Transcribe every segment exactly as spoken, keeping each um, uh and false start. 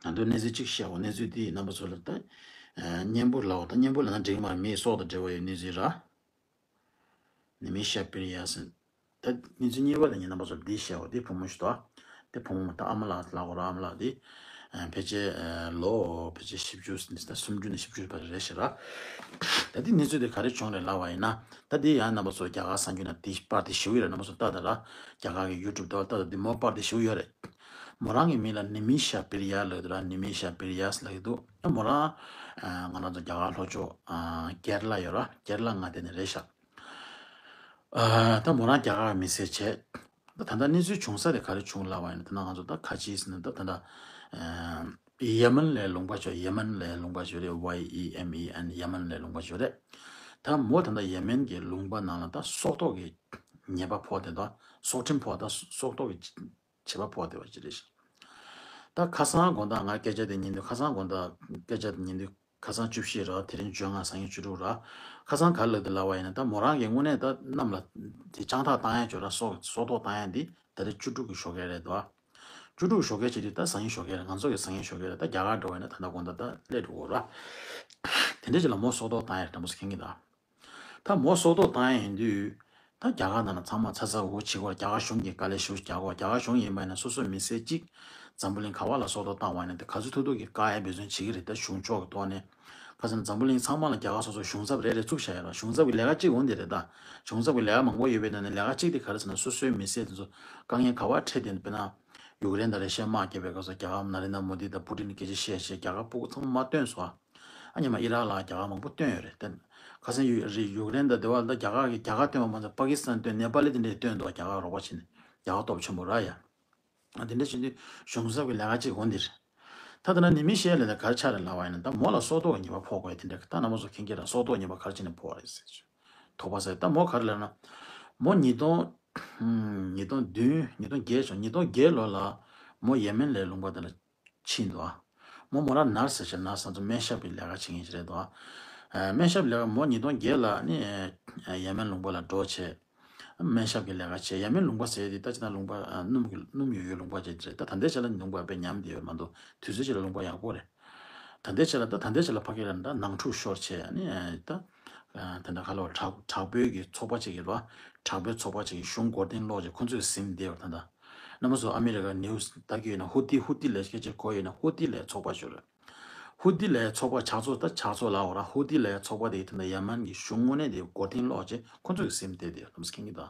ང་ཚོས་གནས་ཚུལ་གཅིག་བཤད་འོ། གནས་ཚུལ་དེ་རྣམ་པ་ཚོ་ལ་ད་སྙན་པོ་ལབ་འོ། ད་སྙན་པོ་ལབ་ན་འགྲིག་མ་རེད། མིའི་སྲོག་དང་འབྲེལ་བ་ཡོད་གནས་ཚུལ་ར། ནི་མི་ཤ་པིར་ཡ་ཟེར། ད་གནས་ཚུལ་གཉིས་པ་དེ་ངས་རྣམ་པ་ཚོར་འདི་བཤད་འོ། དེ་བུ་མོ་ཞིག་འདུག་དེ་བུ་མོ་ད་ཨ་མ་ལགས་ལབ་དགོས་ར། ཨ་མ་ལགས་དེ་ཕལ་ཆེར་ལོ་ཕལ་ཆེར་བཞི་བཅུ་ནས་ད་སུམ་ཅུ་ནས་བཞི་བཅུ་བར་རེད་ཤག་ར། ད་དེ་གནས་ཚུལ་དེ་ག་རེ་བྱུང་རེད་ལབ་པ་ཡིན་ན། ད་དེ་ཡང་རྣམ་པ་ཚོ་རྒྱ་གར་གསར་འགྱུར་ནང་དེ་པར་དེ་ཞེ་པོ་ཡོད་རེད། རྣམ་པ་ཚོ་ལྟ་ད་ར། རྒྱ་གར་གི་ཡུ་ཊུབ་དེ་ལ་ལྟ་ད་དེ་མོ་པར་དེ་ཞེ་པོ་ཡོད་རེད། མོ་རང་གི་མིང་ལ་ནི་མི་ཤ་པིར་ཡ་ལབ་ཀྱི་འདུག་ར། ནི་མི་ཤ་པིར་ཡ་ལབ་ཀྱི་འདུག་ད་མོ་རང་ང་རང་ཚོ་རྒྱ་གར་ལྷོ་ཕྱོགས་ཀེ་ར་ལ་ཡོད་ར། ཀེ་ར་ལ་མངའ་སྡེ་ནས་རེད་ཤག་ད་མོ་རང་རྒྱ་གར་མི་སེར་བྱས། ད་ད་ལྟ་གནས་ཚུལ་བྱུང་ས་དེ་ག་རེ་བྱུང་ལབ་པ་ཡིན་ན། ད་ང་ཚོ་ད་ཁ་ཆེ་ཟེར་ན་ད་ད་ལྟ་ཡེ་མན་ལའི་ལུང་པ་ཅིག་ཡེ་མན་ལའི་ལུང་པ་ཅིག་རེད། ཝའི་ཨི་ཨེམ་ཨི་ཨེན། ཡེ་མན་ལའི་ལུང་པ་ཅིག་རེད། ད་མོ་ད་ལྟ་ཡེ་མན་གྱི་ལུང་པ་ནང་ལ་ད་སྲོག་ཐོག་གི་ཉེས་པ་ཕོག་དེ། ད་སྲོག་ཁྲིམས་ཕོག་ད་སྲོག་ཐོག་གི་བྱེད་པ་ཕོག་བསྡད་པ་ཅིག་རེད་ཤག་ད་ཁ་སང་དགོང་དག་ང་སྐད་ཆ་དེ་ཉན་དུས། ཁ་སང་དགོང་དག་སྐད་ཆ་དེ་ཉན་དུས་ཁ་སང་བཅུ་བཞི་ར། དེ་རིང་བཅོ་ལྔ། སང་ཉིན་བཅུ་དྲུག་ར། ཁ་སང་ག་རེ་ལབ་འདུག་ལབ་པ་ཡིན་ན། ད་མོ་རང་གིས་དངོས་གནས་ད་གནམ་ལ་དེ་དཔྱང་ཐག་བཏང་ཡ་ཅིག་ཡོད་ར། སྲོག་སྲོག་ཐོག་བཏང་ཡ་འདི་ད་རེས་བཅུ་དྲུག་གི་ཞོགས་ཀས་རེད་དོ། བཅུ་དྲུག་གི་ཞོགས་ཀས་བྱེད་དུས་ད་སང་ཉིན་ཞོགས་ཀས་རེད། ང་ཚོ་གི་སང་ཉིན་ཞོགས་ཀས་རེད། ད་རྒྱ་གར་འགྲོ་བ་ཡིན་ན་ད་ལྟ་དགོང་དག་ད་སླེབས་འགྲོ་གི་ར། དེ་འདྲ་ཅིག་ལ་མོ་སྲོག་ཐོག་བཏང་ཡ་རེད། དྲང་པོ་ཟེར་མཁྱེན་གྱི་ད། ད་མོ་སྲོག་ཐོག་བཏང་ཡ་ཡིན་དུས། ད་རྒྱ་གར་ནང་ལ་ཚང་མ་ཚ་ཚ་འུར་འུར་བྱེད་ཀྱི་ཡོད་རེད། རྒྱ་གར་གཞུང་གིས་དཀའ་ལས་ཞེ་པོ་རྒྱག་གི་ཡོད་རེད། རྒྱ་གར་གཞུང་ཡིན་པ་ཡིན་ན་སོ་སོའི་མི་སེར་གཅིག་འཛམ་བུ་གླིང་ག་པ་ལ་སྲོག་ཐོག་བཏང་བ་ཡིན་ན་དེ་ག་ཚོད་ཐུབ་ཐུབ་ཀྱིས་བཀག་ཡ་འབད་བརྩོན་བྱེད་ཀྱི་རེད། ད་གཞུང་ཕྱོགས་ཀྱི་ཐོག་ནས། ག་ཟེར་ན་འཛམ་བུ་གླིང་ཚང་མ་ལ་རྒྱ་གར་སོ་སོ་གཞུང་ཚབ་རེ་རེ་བཙུགས་བཞག་ཡོད་རེད། གཞུང་ཚབ་ཀྱི་ལས་ཀ་གཅིག་འོ་འདི་རེད། ད་གཞུང་ཚབ་ཀྱི་ལས་ཀ་མང་པོ་ཡོད་པའི་ནང་ནས་ལས་ཀ་གཅིག་དེ་ག་རེ་ཟེར་ན་སོ་སོའི་མི་སེར་དེ་ཚོ་དཀའ་ངལ་ག་པ་འཕྲད་དེ། དཔེར་ན་ཡུཀ་རེན་དང་ར་ཤི་ཡ་དམག་རྒྱག་པའི་སྐབས་སུ་རྒྱ་གར་ནཱ་རེན་དྲ་མོ་དི་དང་པུ་ཏིན་སྐད་ཆ་བཤད་བཤད་རྒྱ་གར་སྤུ་གུ་ཚང་མ་བཏོན་སོང་ཨ། ཨ་ཉི་མ་ཨི་རག་ལ་རྒྱ་གར་མང་པོ་བཏོན་ཡོད་རེད། དེ་ཁ་སང་ཡུ་རི་ཡུཀ་རེན་དང་དེ་བ་ལ་རྒྱ་གར་གྱི་རྒྱ་གར་བཏོན་པ་མ་ཚད་པ་ཀི་སི་ཐན་བཏོན། ནེ་པ་ལི་དེ་འདྲས་བཏོན་འདུག་རྒྱ་གར་རོགས་པ་བྱས་ནས་རྒྱ་གར་སྟོབས་ཆེན་པོ་ར་ཡ། ཨ་དེ་འདྲ་བྱེད་དུས་གཞུང་ཚབ་ཀྱི་ལས་ཀ་གཅིག་འོ་འདི་རེད། ད་ལྟ་ན་ནི་མི་ཤ་ལ་ད་ག་རེ་ཆགས་རེད་ལབ་པ་ཡིན་ན། ད་མོ་ལ་སྲོག་ཐོག་ཉེས་པ་ཕོག་དགོས་དེ་འདྲ། ད་རྣམ་པ་ཚོ་མཁྱེན་གྱི་རེད། སྲོག་ཐོག་ཉེས་པ་ག་རེ་བྱས་ནས་ཕོག་པ་རེད་ཟེར། དོགས་པ་ཟེར། ད་མོ་ག་རེ་ལབ་ན། མོ་ཉིས་སྟོང་། ཉིས་སྟོང་བདུན། ཉིས་སྟོང་བརྒྱད་བྱུང་། ཉིས་སྟོང་བརྒྱད་ལོ་ལ་མོ་ཡེ་མེན་ལའི་ལུང་པ་དེ་ལ་ཕྱིན་འདུག་ཨ། མོ་མོ་རང་ནར་སི་ཟེར་བྱས། ནར་སི་ང་ཚོ་སྨན་ཞབས་ཀྱི་ལས་ཀ་བྱེད་མཁན་ཞིག་རེད་འདུག་ཨ། སྨན་ཞབས་ལས་ཀ་མོ་ཉིས་སྟོང་བརྒྱད་ལ་ནི་ཡེ་མེན་ལུང་པ་ལ་འགྲོ་བྱས། སྨན་ཞབས་ཀྱི་ལས་ཀ་བྱས། ཡེ་མེན་ལུང་པ་ཟེར་དེ་ད་ཅི་ད་ལུང་པ་ཨ་སྣུམ་གྱི་སྣུམ་ཡོད་ཡོད་ལུང་པ་ཅིག་རེད། ད་ད་ལྟའི་ཆ་ལ་ལུང་པ་དཔེ་ཉམས་བསྡད་ཡོད་མ་གཏོགས་དུས་ཚོད་ཅིག་ལ་ལུང་པ་ཡག་པོ་རེད། ད་ལྟའི་ཆ་ལ་ད་ད་ལྟའི་ཆ་ལ་ཕ་གི་ལ་ད་ནང་འཁྲུག་ཤོར་བྱས་ནི་ད་ད་ད་ག་ལོ་དྲག་དྲག་པོའི་གི་ཚོགས་པ་ཅིག་གི་ལོ། དྲག་པོའི་ཚོགས་པ་ཅིག་གི་གཞུང་མགོ་རྟིང་སློག་བྱས་ཁོ་ཚོས་ཟིན་བསྡད་ཡོད་རེད། ད་ད་རྣམ་པ་ཚོ་ཨ་མི་རི་ཀ་ནིའུ་སི་ལྟ་གི་ཡོད་ན། ཧུ་ཏི་ཧུ་ཏི་ལབ་སྐད་ཆ་གོ་ཡོད་ན། ཧུ་ཏི་ལབ་ཚོགས་པ་ཞིག་རེད། ཧུ་ཏི་ལབ་ཚོགས་པ་ཇག་ཚོགས། ད་ཇག་ཚོགས་ལབ་འོ་ར། ཧུ་ཏི་ལབ་ཚོགས་པ་དེ་ད་ལྟ་ཡེ་མེན་གྱི་གཞུང་དངོས་གནས་དེ་མགོ་རྟིང་སློག་བྱས་ཁོ་ཚོས་ཟིན་བསྡད་དེ་རྣམ་པ་ཚོས་མཁྱེན་གྱི་ད།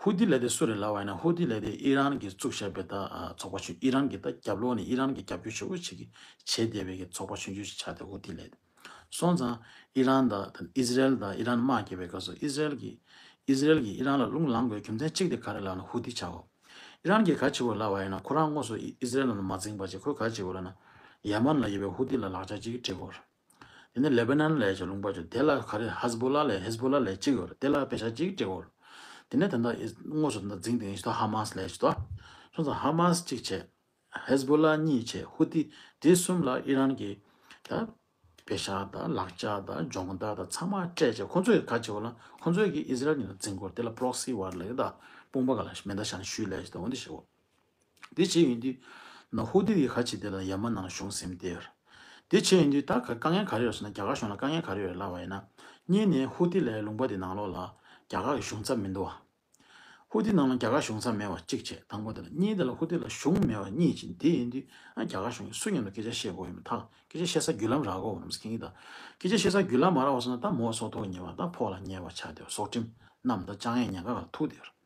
ཧུ་ཏི་ལབ་དེ་སུ་རེད་ལབ་པ་ཡིན་ན། ཧུ་ཏི་ལབ་དེ་ཨི་རན་གྱིས་བཙུགས་བཞག་པའི་ད་ཚོགས་པ་ཞིག་ཨི་རན་གྱི་ད་རྒྱབ་ལོགས་ནས་ཨི་རན་གྱི་རྒྱབ་སྐྱོར་ཞེ་པོ་བྱེད་ཀྱི་བྱས་བསྡད་པའི་གི་ཚོགས་པ་ཆུང་ཆུང་ཞིག་ཆགས་ཏེ་ཧུ་ཏི་ལབ་དེ། སོང་ཙང་ཨི་རན་དང་ཨི་ཟི་རེལ་དང་ཨི་རན་དམག་རྒྱག་པའི་སྐབས་སུ་ཨི་ཟི་རེལ་གྱིས་ཨི་ཟི་རེལ་གྱིས་ཨི་རན་ལ་རླུང་ལངས་དགོས་རྒྱུ་མཚན་གཅིག་དེ་ག་རེ་ལབ་ན་ཧུ་ཏི་ཆགས་འོ། ཨི་རན་གྱིས་ག་བྱེད་དགོས་ལབ་པ་ཡིན་ན། ཁོ་རང་དངོས་སུ་ཨི་ཨི་ཟི་རེལ་ནང་ལ་མ་འཛིང་བ་བྱས། ཁོས་ག་བྱེད་དགོས་ལབ་ན། ཡེ་མན་ལ་ཡོད་པའི་ཧུ་ཏི་ལ་ལག་ཆ་གཅིག་སྤྲད་དགོས། དེ་ནས་ལེ་བྷ་ནན་ལབ་ཡ་ཅིག་ལུང་པ་ཅིག་དེ་ལ་ག་རེ་ཧེ་ཟི་བྷོ་ལ་ལབ། ཧེ་ཟི་བྷོ་ལ་ལབ་ཡ་གཅིག་ཡོད་རེད། དེ་ལ་པེ་ཤ་གཅིག་སྤྲད་དགོས། དེ་ནས་ད་ལྟ་ཨི་དངོས་སུ་ད་ལྟ་འཛིང་དེ་ཡིན་ཞིག་ད་ཧ་མ་སི་ལབ་ཡ་ཅིག་ད། སོང་ཙང་ཧ་མ་སི་གཅིག་བྱས། ཧེ་ཟི་བྷོ་ལ་གཉིས་བྱས། ཧུ་ཏི་དེ་གསུམ་ལ་ཨི་རན་གྱིས་ད་པེ་ཤ་དང་ལག་ཆ་དང་སྦྱོང་བརྡར་དང་ཚང་མ་སྤྲད་བྱས། ཁོ་ཚོས་ག་བྱེད་དགོས་ལབ། ཁོ་ཚོས་ཀྱིས་ཨི་ཟི་རེལ་གཉིས་ལ་འཛིང་དགོས། དེ་ལ་པྲོག་སི་ཝར་ལབ་ཡ་ད། དཔུང་པ་ག་ལ་མེ་མདའ་བཞག་ནས་གཞུས་ལབ་ཡ་ཅིག་ད། འོ་འདི་བྱེད་དགོས། དེ་བྱས་ཡིན་དུས་ན་ཧུ་ཏི་དེ་ག་བྱེད་དེ་ལ་ཡེ་མན་ནང་ལ་གཞུང་ཟིན་བསྡད་ཡོད་རེད། དེ་བྱས་ཡིན་དུས་ད་ག་དཀའ་ངལ་ག་རེ་ཡོད་ཟེར་ན། རྒྱ་གར་གཞུང་ལ་དཀའ་ངལ་ག་རེ་ཡོད་ལབ་པ་ཡིན་ན། གཉིས་ནས་ཧུ་ཏི་ལབ་ཡ་ལུང་པ་དེ་ནང་ལོགས་ལ་རྒྱ་གར་གྱི་གཞུང་ཚབ་མི་འདུག་བ། ཧུ་ཏི་ནང་ལ་རྒྱ་གར་གཞུང་ཚབ་མེད་པ་གཅིག་བྱས། དང་པོ་དེ་ལ། གཉིས་དེ་ལ་ཧུ་ཏི་ལ་གཞུང་མེད་པ་གཉིས་བྱས། དེ་ཡིན་དུས་ཨ་རྒྱ་གར་གཞུང་གིས་སུ་མཉམ་དུ་སྐད་ཆ་བཤད་དགོས་ཡོད་མེད་ཐག་སྐད་ཆ་བཤད་ས་བརྒྱུད་ལམ་རག་གོ་རྣམས་ཀྱིས་ད། སྐད་ཆ་བཤད་ས་བརྒྱུད་ལམ་མ་རག་པ་སོང་ན་ད་མོ་སྲོག་ཐོག་ཉེ་བ་ད་ཕོག་ལ་ཉེ་བ་ཆགས་བསྡད་པ། སྲོག་ཁྲིམས་རྣམས་ད་བཅང་ཡས་ཉེན་ཁ་ལ་ཐུག་བསྡད་པ།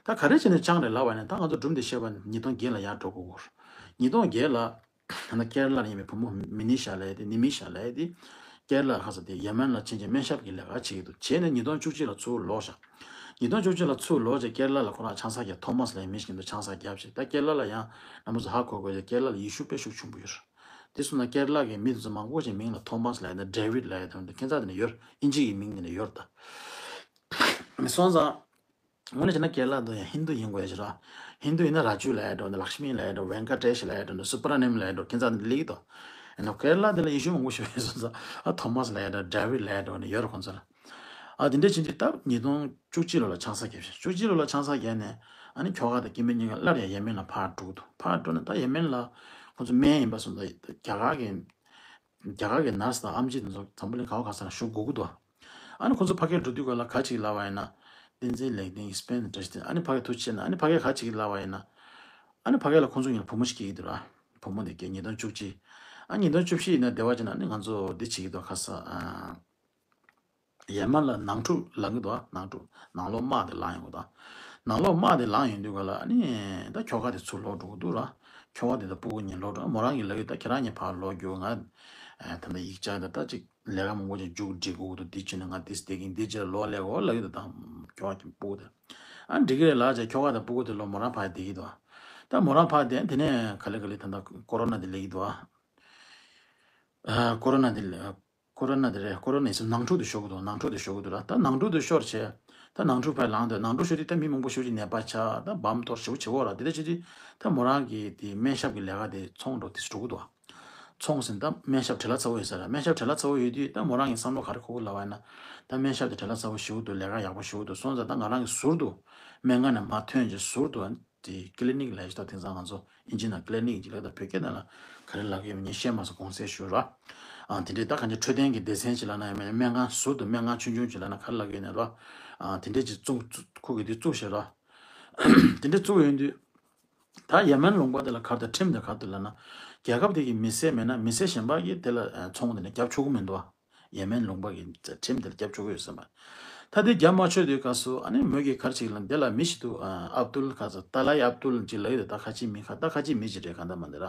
ད་ག་རེ་བྱས་ནས་བཅངས་རེད་ལབ་པ་ཡིན་ན། ད་ང་ཚོ་སྒྲུང་འདི་བཤད་པ་ཉིས་སྟོང་བརྒྱད་ལ་ཡར་འགྲོ་དགོས་གོ། ཉིས་སྟོང་བརྒྱད་ལ་ད་ལྟ་ཀེ་ར་ལ་ལ་ཡིན་པའི་བུ་མོ་མི་ནི་ཤ་ལབ་ཡས་དེ། ནི་མི་ཤ་ལབ་ཡས་དེ་ཀེ་ར་ལ་ཁ་ས་དེ་ཡེ་མན་ལ་ཕྱིན་བྱས་སྨན་ཞབས་ཀྱི་ལས་ཀ་བྱེད་ཀྱི་འདུག་བྱས་ནས་ཉིས་སྟོང་བཅུ་གཅིག་ལ་ཚུར་ལོག་ཤག་ཉིས་སྟོང་བཅུ་གཅིག་ལ་ཚུར་ལོག་བྱས་ཀེ་ར་ལ་ལ་ཁོ་རང་ཆང་ས་བརྒྱབ། ཐོ་མཱས་ལབ་ཡས་མི་ཞིག་འདུག་ཆང་ས་བརྒྱབ་བྱས། ད་ཀེ་ར་ལ་ལ་ཡང་རྣམ་པ་ཚོ་ཧ་གོ་དགོས་ཀྱི། ཀེ་ར་ལ་ལ་ཡེ་ཤུ་དཔེ་ཤུགས་ཆེན་པོ་ཡོད་རེད། དེ་སོང་ན་ཀེ་ར་ལ་གི་མི་དེ་ཚོ་མང་པོ་ཞིག་མིང་ལ་ཐོ་མཱས་ལབ་ཡས་དང་ཌེ་བིད་ལབ་ཡས་དང་དེ་ཁྱད་མཚར་དེ་འདྲ་ཡོད་རེད། ཨིན་ཇི་གི་མིང་དེ་འདྲ་ཡོད་རེད་ད། སོང་ཙང་། དངོས་གནས་བྱས་ན་ཀེ་ར་ལ་དེ་ཡང་ཧིན་དུ་ཡིན་དགོས་ཡ་ཞིག་ར། ཧིན་དུ་ཡིན་ན་ར་ཇུ་ལབ་ཡ་འགྲོ་འདི། ལག་ཤི་མི་ལབ་ཡ་འགྲོ། ཝེང་ཀ་ཏེ་ཤི་ལབ་ཡ་འགྲོ་འདི། སུབ་ར་ནམ་ལབ་ཡ་འགྲོ། ཁྱད་མཚར་འདི་ལེགས་དོ། ཨ་ནི་ཀེ་ར་ལ་དེ་ལ་ཡེ་ཤུ་མང་པོ་ཞིག་ཡོད་སོང་ཙང་། ཨ་ཐོ་མཱས་ལབ་ཡ་འགྲོ། ཌེ་བིད་ལབ་ཡ་འགྲོ་ནི་ཡོད་རེད་ཁོང་ཚོ་ལ། ཨ་དེ་འདྲ་བྱེད་དུས་ད་ཉིས་སྟོང་བཅུ་གཅིག་ལོ་ལ་ཆང་ས་བརྒྱབ་ཤག་བཅུ་གཅིག་ལོ་ལ་ཆང་ས་བརྒྱབ་ནས་ཨ་ནི་ཁྱོ་ག་དང་སྐྱེ་དམན་གཉིས་ཀ་སླར་ཡང་ཡེ་མེན་ལ་ཕར་འགྲོ་གི་འདུག་ཕར་འགྲོ་ནས་ད་ཡེ་མེན་ལ་ ཁོ་ཚོ་སྨན་ཡིན་པ་སོང་ཙང་རྒྱ་གར་གྱི་རྒྱ་གར་གྱི་ནར་སི་དང་ཨམ་ཆི་དེ་ཚོ་འཛམ་བུ་གླིང་ག་བ་ག་ས་ན་བཞུགས་དགོས་ཀྱི་འདུག་ཨ་ནི་ཁོ་ཚོ་ཕ་གིར་འགྲོ་དུས་ག་ལ་ག་ཅིག་ལབ་པ་ཡིན་ན། བསྟན་འཛིན་ལེགས་ལྡན་སྤེན་བཀྲ་ཤིས་བསྟན། ཨ་ནི་ཕ་གིར་ཐུགས་ཆེ་ན། ཨ་ནི་ཕ་གིར་ག་ཅིག་ལབ་པ་ཡིན་ན། ཨ་ནི་ཕ་གིར་ལ་ཁོ་ཚོ་གཉིས་ལ་བུ་མོ་ཞིག་སྐྱེས་ཀྱི་འདུག་ར། བུ་མོ་དེ་སྐྱེས་ཉིས་སྟོང་བཅུ་གཅིག་ཨ་ཉིས་སྟོང་བཅུ་བཞི་ཡིན་ན་བདེ་བ་ཅན་ཨ་ནི་ང་ཚོ་འདི་བྱེད་ཀྱི་འདུག་ཁ་ས། ཡར་མར་ལ་ནང་འཁྲུག་ལངས་ཀྱི་འདུག་ནང་འཁྲུག་ནང་ལོགས་དམག་དེ་ལངས་ཡོང་གི་འདུག་ནང་ལོགས་དམག་དེ་ལངས་ཡོང་དུས་ག་ལ་ཨ་ནི་ད་ཁྱོ་ག་དེ་ཚུར་ལོག་འགྲོ་གི་འདུག་ར། ཁྱོ་ག་དེ་དང་སྤུ་གུ་གཉིས་ལོག་འགྲོ། མོ་རང་གིས་ལབ་ཡོད། ད་ཁྱེད་རང་གཉིས་ཕར་ལོག་རྒྱུགས། ང་ཨ་ད་ལྟ་ཡིག་ཆ་དང་ད་ཅིག་ལས་ཀ་མང་པོ་ཅིག་མཇུག་སྒྲིལ་དགོས་ཀྱི་འདུག་འདི་བྱས་ནས་ང་འདི་བསྡད་ཀྱིན་འདི་བྱས་ལོག་ལས་གོ་ལབ་ཡོད། ད་ཁྱོ་ག་གི་སྤུ་གུ་དེ་ཨ་འགྲིག་གི་རེད་ལབ་བྱས་ཁྱོ་ག་དང་སྤུ་གུ་དེ་ལོག་མོ་རང་ཕར་བསྡད་ཀྱི་འདུག་ད་མོ་རང་ཕར་བསྡད། དེ་ནས་ག་ལེ་ག་ལེ་ད་ལྟ་ཀོ་རོ་ན་དེ་སླེབས་ཀྱི་འདུག་ཨ་ཀོ་རོ་ན་དེ་ལ་ཀོ་རོ་ན་དེ་རེད། ཀོ་རོ་ན་ཡིན་ཟེར། ནང་འཁྲུག་དེ་ཤོར་གི་འདུག་ནང་འཁྲུག་དེ་ཤོར་གི་འདུག་ར། ད་ནང་འཁྲུག་དེ་ཤོར་བྱས། ད་ནང་འཁྲུག་ཕར་ལངས་འདུག་ནང་འཁྲུག་ཤོར་དུས་ད་མི་མང་པོ་ཞེ་པོ་ཅིག་ནད་པ་ཆགས། ད་འབམ་གཏོར་ཞེ་པོ་བྱེད་ཀྱི་ཡོད་ར། དེ་འདྲ་བྱེད་དུས་ད་མོ་རང་གི་དེ་སྨན་ཞབས་ཀྱི་ལས་ཀ་དེ་ཚོང་འགྲོ་དེ་འགྲོ་གི་འདུག་ཚོང་ཟེར་ན་ད་སྨན་ཞབས་བྲེལ་བ་ཚ་པོ་ཡོད་ས་ར། སྨན་ཞབས་བྲེལ་བ་ཚ་པོ་ཡོད་དུས་ད་མོ་རང་གི་བསམ་བློ་ག་རེ་འཁོར་གི་ལབ་པ་ཡིན་ན། ད་སྨན་ཞབས་དེ་བྲེལ་བ་ཚ་པོ་ཞེ་པོ་འདུག་ལས་ཀ་ཡག་པོ་ཞེ་པོ་འདུག་སོང་ཙང་ད་ང་རང་གིས་ཟུར་དུ་སྨན་ཁང་ནས་མར་ཐོན་བྱས་ཟུར་དུ་དེ་ཀི་ལི་ནིག་ལབ་ཡག་ཅིག་ད་དེང་སང་ང་ཚོ་ཨིན་ཇི་ནང་ཀི་ལི་ནིག་ཅིག་ལབ། ད་བོད་སྐད་ནང་ལ་ག་རེ་ལབ་ཀྱི་ཡོད་མེད་ངས་ཤེས་མ་སོང་། དགོངས་སེལ་ཞུ་ར། ཨ་དེ་འདྲའི་ད་གང་ཅི་འཕྲོད་བསྟེན་གྱི་སྡེ་ཚན་ཅིག་ལབ་ན་ཡང་མིན་སྨན་ཁང་ཟུར་དུ་སྨན་ཁང་ཆུང་ཆུང་ཅིག་ལབ་ན་ག་རེ་ལབ་ཀྱི་ཡོད་ན་ར། ཨ་དེ་འདྲས་ཅིག་བཙུགས་བཙུགས་ཁོ་གིས་དེ་བཙུགས་བཞག་ར། དེ་འདྲས་བཙུགས་ཡོང་དུས་ད་ཡེ་མེན་ལུང་པ་དེ་ལ་ག་རེ་ད་ཁྲིམས་དེ་ག་རེ་འདུག་ལབ་ན། རྒྱལ་ཁབ་དེ་གི་མི་སེར་མེད་ན་མི་སེར་གཞན་པ་གིས་དེ་ལ་ཨ་ཚོང་དེ་ནས་རྒྱབ་ཆོག་གི་མི་འདུག་ཨ། ཡེ་མེན་ལུང་པ་གི་ཁྲིམས་དེར་རྒྱབ་ཆོག་གི་ཡོད་ས་མ་རེད། ད་དེ་རྒྱབ་མ་ཆོག་དུས་སྐབས་སུ་ཨ་ནི་མོས་ཀྱིས་ག་རེ་བྱེད་ཀྱི་ལབ་ན། དེ་ལ་མི་ཞིག་འདུག་ཨ་ཨབ་ཏུལ་ག་ས་ཏཱ་ལའི་ཨབ་ཏུལ་ཅིག་ལབ་ཡོད་དེ། ད་ཁ་ཆེ་མི་ཁ་ད་ཁ་ཆེ་མི་ཅིག་རེད། གང་ལྟར་མ་འདི་ར།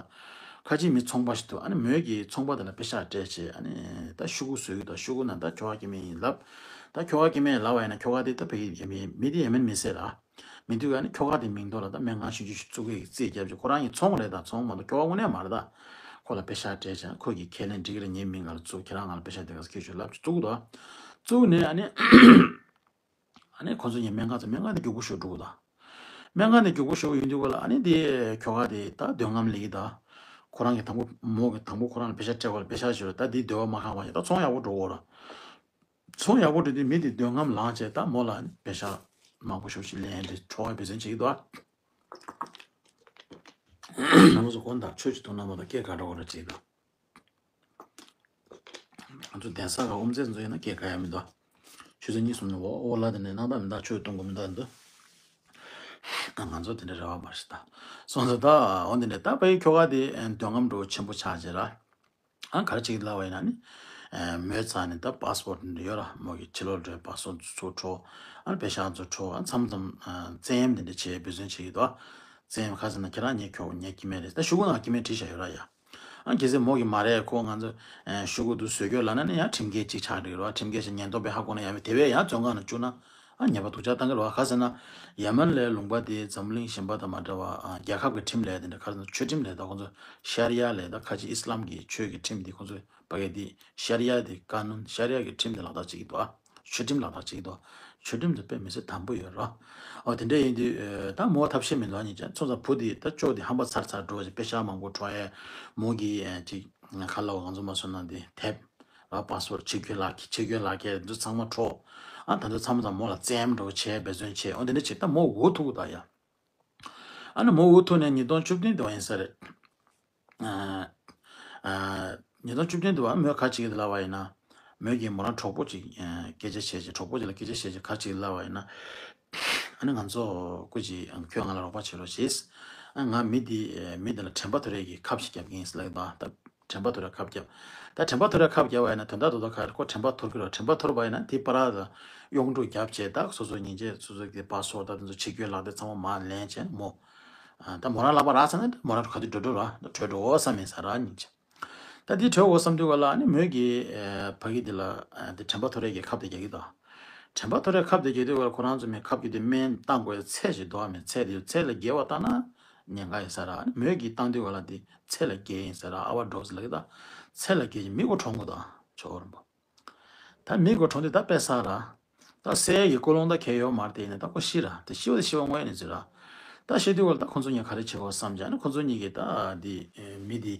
ཁ་ཆེ་མི་ཚོང་པ་ཞིག་འདུག་ཨ་ནི་མོས་ཀྱིས་ཚོང་པ་དེ་ལ་པེ་ཤག་སྤྲད་བྱས་ཨ་ནི་ད་ཤོག་གུ་བཟོ་གི་འདུག་ཤོག་གུ་ནང་ད་ཁྱོ་ག་སྐྱེ་དམན་ཡིན་ལབ། ད་ཁྱོ་ག་སྐྱེ་དམན་ལབ་པ་ཡིན་ན་ཁྱོ་ག་དེ་ད་ཕ་གི་ཡེ་མེན་མི་དེ་ཡེ་མེན་མི་སེར་ར། མི་འདུག་ཨ་ནི་ཁྱོ་ག་དེ་མིང་ཐོག་ལ་ད་སྨན་ཁང་ཆུང་ཆུང་ཞིག་བཙུགས་ཀྱི་རྩིས་བརྒྱབ་བྱས། ཁོ་རང་གི་ཚོང་རེད། ད་ཚོང་མ་གཏོགས་ཁྱོ་ག་དངོས་གནས་མ་རེད། ད་ཁོ་ལ་པེ་ཤག་སྤྲད་བྱས་ཁོ་གིས་ཁས་ལེན་འགྲིག་གི་རེད། ངའི་མིང་ང་ལ་བཙུགས། ཁྱེད་རང་ང་ལ་པེ་ཤག་དེ་ག་ས་ཁྱེར་ཤོག་ལབ་བྱས་བཙུགས་འདུག་བཙུགས་ནས་ཨ་ནི་ཨ་ནི་ཁོ་ཚོ་གཉིས་སྨན་ཁང་ཚོ་སྨན་ཁང་དེ་རྒྱུག་པོ་ཞེ་པོ་འགྲོ་གི་འདུག་སྨན་ཁང་དེ་རྒྱུག་པོ་ཞེ་པོ་ཡོང་དུས་ག་ལ་ཨ་ནི་དེ་ཁྱོ་ག་དེ་ད་འདོད་རྔམ་ལེན་གྱི་འདུག་ཁོ་རང་གིས་དང་པོ་མོ་གིས་དང་པོ་ཁོ་རང་ལ་པེ་ཤག་སྤྲད་པ་ལ་པེ་ཤག་ཞིག་རེད། ད་དེའི་འདོད་པ་མ་ཁེངས་པ་བྱས་ད་ཚོང་ཡག་པོ་འགྲོ་གི་རེད། ཚོང་ཡག་པོ་འགྲོ་དུས་མི་དེ་འདོད་རྔམ་ལངས་བྱས་ད་མོ་ལ་པེ་ཤག་མང་པོ་ཞེ་པོ་ཞིག་ལེན་དེ་འཕྲོག་པའི་འབད་བརྩོན་བྱེད་ཀྱི་འདུག་ང་ཚོ་དགོང་དག་ཆོས་ཅིག་གཏོང་ན་མ་གཏོགས་སྐད་ག་འདྲ་བོ་རེ་བྱེད་ཀྱི་འདུག་ང་ཚོ་གདན་ས་ག་དབུ་མཛད་ཚོ་ཡིན་ན་སྐད་ག་ཡ་མི་འདུག་ཆུ་ཚོད་གཉིས་གསུམ་ནས་འོ་འོ་ལ་དེ་ནས་སྣང་དག་མི་འདུག་ཆོས་གཏོང་དགོས་མི་འདུག་འདུག་ང་ཚོ་དེ་འདྲ་རེ་བ་མ་ཞིག་ད་སོང་ཙང་ད་འོ་དེ་འདྲ་ད་ཕ་གི་ཁྱོ་ག་དེ་འདོད་རྔམ་འདྲ་བོ་ཆེན་པོ་ཆགས་བྱས་ར། ཨ་ག་རེ་བྱེད་ཀྱི་ལབ་པ་ཡིན་ན་ནི། མོའི་རྩ་ནས་ད་པཱ་སི་པོར་ཊི་འདི་ཡོད་ར། མོ་གི་ཕྱི་ལོགས་འགྲོའི་པཱ་སི་པོར་ཊི་ཚུར་འཕྲོག་ཨ་ནི་པེ་ཤག་ཚུར་འཕྲོག་ཨ་མཚམས་མཚམས་བཙན་གཡེམ་དེ་འདྲ་བྱེད་འབད་བརྩོན་བྱེད་ཀྱི་འདུག་བཙན་གཡེམ་ག་ཟེར་ན་ཁྱེད་རང་ངའི་ཁྱོ་ག་ངའི་སྐྱེ་དམན་རེད། ད་ཤོག་གུ་ནང་སྐྱེ་དམན་བྲིས་བཞག་ཡོད་ར་ཡ། ཨ་གལ་སྲིད་མོ་གི་མ་རེད་ཁོ་ང་ཚོ་ཤོག་གུ་འདི་བཟོས་རྒྱུ་ལབ་ན་ནི་ཡང་ཁྲིམས་འགལ་ཅིག་ཆགས་འགྲོ་གི་རེད་བ། ཁྲིམས་འགལ་ཞིག་ཉེན་རྟོག་པས་ཧ་གོ་ན་ཡང་དེ་བས་ཡང་བཙོན་ཁང་ནང་བཅུག་ན། ཨ་ཉེས་པ་སྡུག་ཅག་བཏང་གི་རེད་བ། ག་ཟེར་ན། ཡེ་མེན་ལའི་ལུང་པ་དེ་འཛམ་གླིང་གཞན་པ་དང་མ་འདྲ་བ། ཨ་རྒྱལ་ཁབ་ཀྱི་ཁྲིམས་ལས་དེ་འདྲ་ག་རེ་ཟེར་ན་ཆོས་ཁྲིམས་ལས་ད་ཁོང་ཚོ་ཤ་རི་ཡ་ལས་ད་ཁ་ཅིག་ཨི་སི་ལམ་གྱི་ཆོས་ཀྱི་ཁྲིམས་དེ་ཁོང་ཚོ་ཕ་གི་དེ་ཤ་རི་ཡ་དེ་ཀ་ནུན་ཤ་རི་ཡ་གི་ཁྲིམས་དེ་ལག་བསྟར་བྱེད་ཀྱི་འདུག་ཨ་ཆོས་ཁྲིམས་ལག་བསྟར་བྱེད་ཀྱི་འདུག་ཆོས་ཁྲིམས་དེ་དཔེ་མི་སྲིད་དམ་པོ་ཡོད་རེད། ཨོ་དེ་འདྲ་ཡིན་དུས་ད་མོ་ཐབས་ཤེས་མི་འདུག་ཨ་ནི་ཅན་ཚོ་ཚ་བུ་དེ་ད་ཅོ་དེ་ཧམ་པ་ཚར་ཚར་འགྲོ་བྱས་པེ་ཤག་མང་པོ་འཕྲོག་ཡས་མོ་གི་ཅིག་ཁ་ལ་བ་ང་ཚོ་མ་སོང་ན་དེ་དེབ། ལ་པཱ་སི་པོར་ཊི་ཆེད་བསྐྱོད་ལག་ཁྱེར་ཆེད་བསྐྱོད་ལག་ཁྱེར་འདི་ཚང་མ་འཕྲོག་ཨ་ད་ཚོ་ཚང་མ་ཚང་མོ་ལ་བཙན་གཡེམ་འདྲ་བོ་བྱས་འབད་བརྩོན་བྱས། འོ་འདི་འདྲ་བྱས་ད་མོ་འུ་ཐུག་ད་ཡ། ཨ་ནི་མོ་འུ་ཐུག་ནས་ཉིས་སྟོང་བཅུ་བདུན་དུ་ཡིན་ས་རེད། ཨ་ཨ་ཉིས་སྟོང་བཅུ་བདུན་དུ་བ་མོས་ཁ་ཅིག་ལབ་པ་ཡིན་ན། མོས་ཀྱིས་མོ་རང་གྲོགས་པོ་ཅིག་སྐད་ཆ་བཤད་བྱས་གྲོགས་པོ་ཅིག་ལ་སྐད་ཆ་བཤད་བྱས་ཁ་ཅིག་ལབ་པ་ཡིན་ན། ཨ་ནི་ང་ཚོ་སྐུ་མཁྱེན་ཁྱོད་ང་ལ་རོགས་པ་བྱེད་རོགས་བྱེད། ཨ་ང་མི་འདི་མི་འདི་ལ་དྲན་པ་ཐོར་ཡས་ཀྱི་ཁབ་ཞིག་རྒྱབ་ཀྱི་ཡིན་ལབ་ད། དྲན་པ་ཐོར་ཡས་ཁབ་བརྒྱབ། ད་དྲན་པ་ཐོར་ཡས་ཁབ་བརྒྱབ་པ་ཡིན་ན་དོན་དག་རྡོག་རྡོག་ག་རེ་ཁོ་དྲན་པ་ཐོར་གི་རེད། དྲན་པ་ཐོར་བ་ཡིན་ན་དེ་པར་ད་གཡོག་འགྲོ་རྒྱབ་བྱས་ད་སོ་སོ་སྙིང་རྗེ་སོ་སོ་གི་པཱ་སི་པོར་ཊི་ད་དེ་ཚོ་ཆེད་བསྐྱོད་ལག་དེབ་ཚང་མ་མར་ལེན་བྱས་མོ། ད་མོ་རང་ལག་པ་རག་ཚར་ན་ད་མོ་རང་ག་དུས་འགྲོ་འགྲོ་ར་ད་བྲོས་འགྲོ་འོ་བསམ་ཡིན་ས་ར་སྙིང་རྗེ། ད་དེ་བྲོས་འོ་བསམ་དུས་ག་ལ་ཨ་ནི་མོས་ཀྱི་ཕ་གི་དེ་ལ་དེ་དྲན་པ་ཐོར་ཡས་ཀྱི་ཁབ་དེ་རྒྱག་གི་འདུག་དྲན་པ་ཐོར་ཡས་ཁབ་དེ་རྒྱག་དུས་ག་ལ་ཁོ་རང་ཚོ་མོས་ཁབ་ཀྱི་དེ་སྨན་བཏང་དགོས་ཡས་ཚད་ཅིག་འདུག་ཨ་མོས་ཚད་དེ་ཚད་ལས་བརྒལ་བ་བཏང་ན། ཉེན་ཁ་ཡོད་ས་ར། ཨ་ནི་མོས་ཀྱིས་བཏང་དུས་ག་ལ་དེ་ཚད་ལས་བརྒལ་ཡིན་ས་ར། ཨ་བ་ཌོག་སི་ལབ་ཀྱི་ད། ཚད་ལས་བརྒལ་གྱི་མི་གོ་གྲོངས་གོ་ད་ཆོག་རིན་པོ། ད་མི་གོ་གྲོངས་དུས་ད་དཔེ་ས་ར། ད་སའི་གི་ཀོ་ལོང་ད་ཁེ་ཡོད་མ་རེད་དེ་ཡིན་ན་ད་ཁོ་ཤི་ར་དེ་ཤི་བ་དེ་ཤི་བ་དངོས་ཡིན་ནི་ཟེར་ར། ད་ཤི་དུས་ག་ལ་ད་ཁོ་ཚོ་གཉིས་ག་རེ་བྱེད་གོ་བསམ་བྱས་ཨ་ནི་ཁོ་ཚོ་གཉིས་ཀྱིས་ད་དེ་མི་དེ་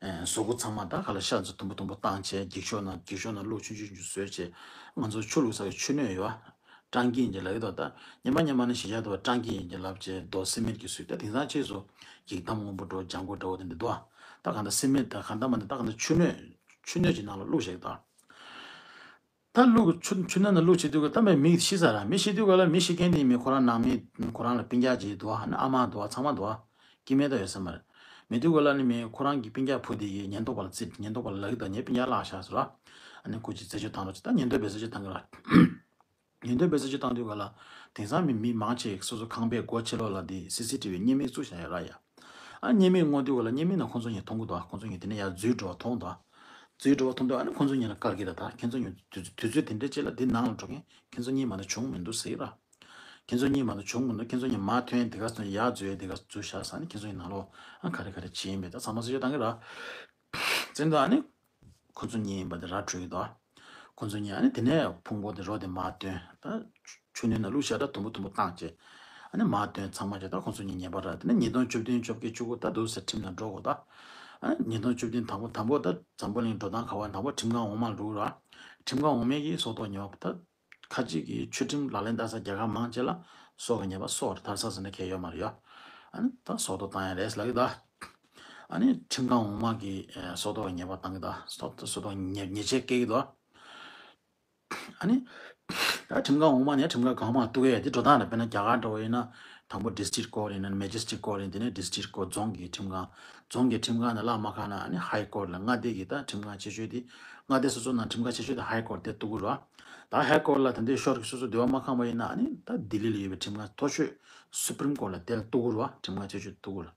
གཟུགས་པོ་ཚང་མ་ད་ག་ལ་ཤ་ཚོ་དུམ་བུ་དུམ་བུ་བཏང་བྱས་འགྱིག་ཤོག་ནང་འགྱིག་ཤོག་ནང་བླུགས་ཆུང་ཆུང་ཆུང་བཟོས་བྱས་ང་ཚོ་ཆུ་བླུགས་ས་གི་ཆུ་སྣོད་ཡོད་ཨ། སྤྲང་ཀི་ཡིན་གྱི་ལབ་ཀྱི་འདུག་ད་སྙེ་མ་སྙེ་མ་ནི་གཞིས་ཆགས་དུ་བ་སྤྲང་ཀི་ཡིན་གྱི་ལབ་བྱས་རྡོ་སི་མེན་གྱི་བཟོས་ད་དེང་སང་ཕྱིས་སུ་འགྱིག་དམ་སྔོན་པོ་འགྲོ་ལྗང་གུ་འདྲ་བོ་དེ་འདྲ་འདུག་ཨ། ད་གང་ལྟར་སི་མེན་ཊི་དང་གང་ལྟར་མ་འདི་ད་གང་ལྟར་ཆུ་སྣོད་ཆུ་སྣོད་ཀྱི་ནང་ལ་བླུགས་བཞག་གི་འདུག་ད་བླུགས་ཆུ་ཆུ་སྣོད་ནང་བླུགས་བྱེད་དུས་ག་ད་མི་མི་ཤི་ས་ར་མི་ཤི་དུས་ག་ལ་མི་ཤི་མཁན་དེ་མི་ཁོ་རང་ནང་མི་ཁོ་རང་ལ་སྤུན་ཀྱག་ཅིག་འདུག་ཨ་ནི་ཨ་མ་འདུག་ཚང་མ་འདུག་སྐྱེ་དམན་ད་ཡོད་ས་མ་རེད། མེད་དུས་ག་ལ་ནི་མི་ཁོ་རང་གི་སྤུན་ཀྱག་བུ་དེ་གི་ཉེན་རྟོག་པ་ལ་རྩིས་ཉེན་རྟོག་པ་ལ་ལབ་ཀྱི་འདུག་ངའི་སྤུན་ཀྱག་བརླགས་བཞག་ཟེར་ར། ཨ་ནི་སྐུ་མཁྱེན་རྩད་གཅོད་བཏང་རོགས་བྱེད་ད་ཉེན་རྟོག་པས་རྩད་གཅོད་བཏང་གི་ར། ཉེན་རྟོག་པས་རྩད་གཅོད་བཏང་དུས་ག་ལ། དེང་སང་མི་མི་མང་ཆེ་སོ་སོ་ཁང་པའི་སྒོ་ཕྱེ་ལོགས་ལ་དེ་སི་སི་ཊི་བི་བརྙན་མིག་བཙུགས་བཞག་ཡོད་ར་ཡ། ཨ་བརྙན་མིག་སྔོག་དུས་ག་ལ་བརྙན་མིག་ནང་ཁོང་ཚོ་གཉིས་མཐོང་གི་འདུག་ཁོང་ཚོ་གཉིས་དེ་ནས་ཡར་འཛུལ་འགྲོ་བ་མཐོང་འདུག་འཛུལ་འགྲོ་བ་མཐོང་དུས་ཨ་ནི་ཁོང་ཚོ་གཉིས་ལ་བཀར་གྱི་རེད་ད་ཁྱེད་ཚོ་གཉིས་དུས་དུས་ཚོད་དེ་འདྲ་ཅིག་ལ་འདི་ནང་ལ་འགྲོ་མཁན་ཁྱེད་ཚོ་གཉིས་མ་གཏོགས་བྱུང་མི་འདུག་ཟེར་གྱི་ར། ཁྱེད་ཚོ་གཉིས་མ་གཏོགས་བྱུང་མི་འདུག་ཁྱེད་ཚོ་གཉིས་མར་ཐོན་དེ་ག་ཚོ་ཡར་འཛུལ་དེ་ག་འཛུལ་བཞག་ས་ནི་ཁྱེད་ཚོ་གཉིས་ནང་ལོགས་ཨ་ག་རེ་ག་རེ་བྱེད་ཡིན་པས་ད་ཚང་མ་རྩད་གཅོད་བཏང་གི་ར། བཙན་དུ་ཨ་ནི། ཁོ་ཚོ་གཉིས་ཡིན་པ་དེ་ར་འཕྲོད་ཀྱི་འདུག་ཁོ་ཚོ་གཉིས་ཨ་ནི་དེ་ནས་ཕུང་པོ་དེ་རོ་དེ་མར་བཏོན། ད་ཆུ་སྣོད་ནང་བླུགས་བཞག་ད་དུམ་བུ་དུམ་བུ་བཏང་བྱས། ཨ་ནི་མར་བཏོན་ཚང་མ་བྱས་ད་ཁོ་ཚོ་གཉིས་ཉེས་པ་ར་དེ་ནས་ཉིས་སྟོང་བཅུ་བདུན་བཅོ་བརྒྱད་བཅུ་དགུ་ད་འདུག་ཟེར་ཁྲིམས་ནང་འགྲོ་དགོས་ད། ཨ་ནི་ཉིས་སྟོང་བཅུ་བདུན་དང་པོ་དང་པོ་ད་འཛམ་བུ་གླིང་འགྲོ་སྟངས་ག་བ་དང་པོ་ཁྲིམས་ཁང་འོག་མ་འགྲོ་ར། ཁྲིམས་ཁང་འོག་མའི་གི་སྲོག་ཐོག་ཉེས་པ་ད། ཁ་ཅིག་གིས་ཆོས་ཁྲིམས་ལག་ལེན་བསྟར་ས་རྒྱལ་ཁབ་མང་ཆེ་ལ་སྲོག་གི་ཉེས་པ་སྲོག་ལ་ཐར་ས་ཟེར་ནས་ཁས་ཡོད་མ་རེད་ཡ། ཨ་ནི་ད་སྲོག་ཐོག་བཏང་ཡ་རེད་ལབ་ཀྱི་འདུག་ཨ་ནི་ཁྲིམས་ཁང་འོག་མ་གིས་ཨ་སྲོག་ཐོག་ཉེས་པ་བཏང་གི་འདུག་སྲོག་སྲོག་ཐོག་ཉེས་ཉེས་ཆད་བཀལ་གྱི་འདུག་ཨ་ནི་ད་ཁྲིམས་ཁང་འོག་མ་ནས་ཁྲིམས་ཁང་གང་མང་གཏུག་གི་ཡ་དེ་འགྲོ་སྟངས་རེད། དཔེར་ན་རྒྱ་གར་འདྲ་བོ་ཡིན་ན་དང་པོ་ཌི་སི་ཊིག་ཀོརཊ་ཡིན་ན་མེ་ཇི་སི་ཊིག་ཀོརཊ་ཡིན་དེ་ནས་ཌི་སི་ཊིག་ཀོརཊ་རྫོང་གི་ཁྲིམས་ཁང་། རྫོང་གི་ཁྲིམས་ཁང་ནས་བླ་མ་ཁང་ན་ཨ་ནི་ཧའི་ཀོརཊ་ལ་མངའ་སྡེ་གི་ད་ཁྲིམས་ཁང་ཆེ་ཤོས་དེ་མངའ་སྡེ་སོ་སོ་ནང་ཁྲིམས་ཁང་ཆེ་ཤོས་དེ་ཧའི་ཀོརཊ་དེ་གཏུག་གི་རེད། ད་ཧའི་ཀོརཊ་ལ་ད་འདི་ཤོར་གི་སོ་སོ་འདི་བ་མ་ཁང་པ་ཡིན་ན་ཨ་ནི་ད་ལྡི་ལི་ལ་ཡོད་པའི་ཁྲིམས་ཁང་མཐོ་ཤོས་སུ་པི་རིམ་ཀོརཊ་ལ་དེ་ལ་གཏུག་གི་རེད། ཁྲིམས་ཁང་ཆེ་ཤོས་གཏུག་གི་རེད།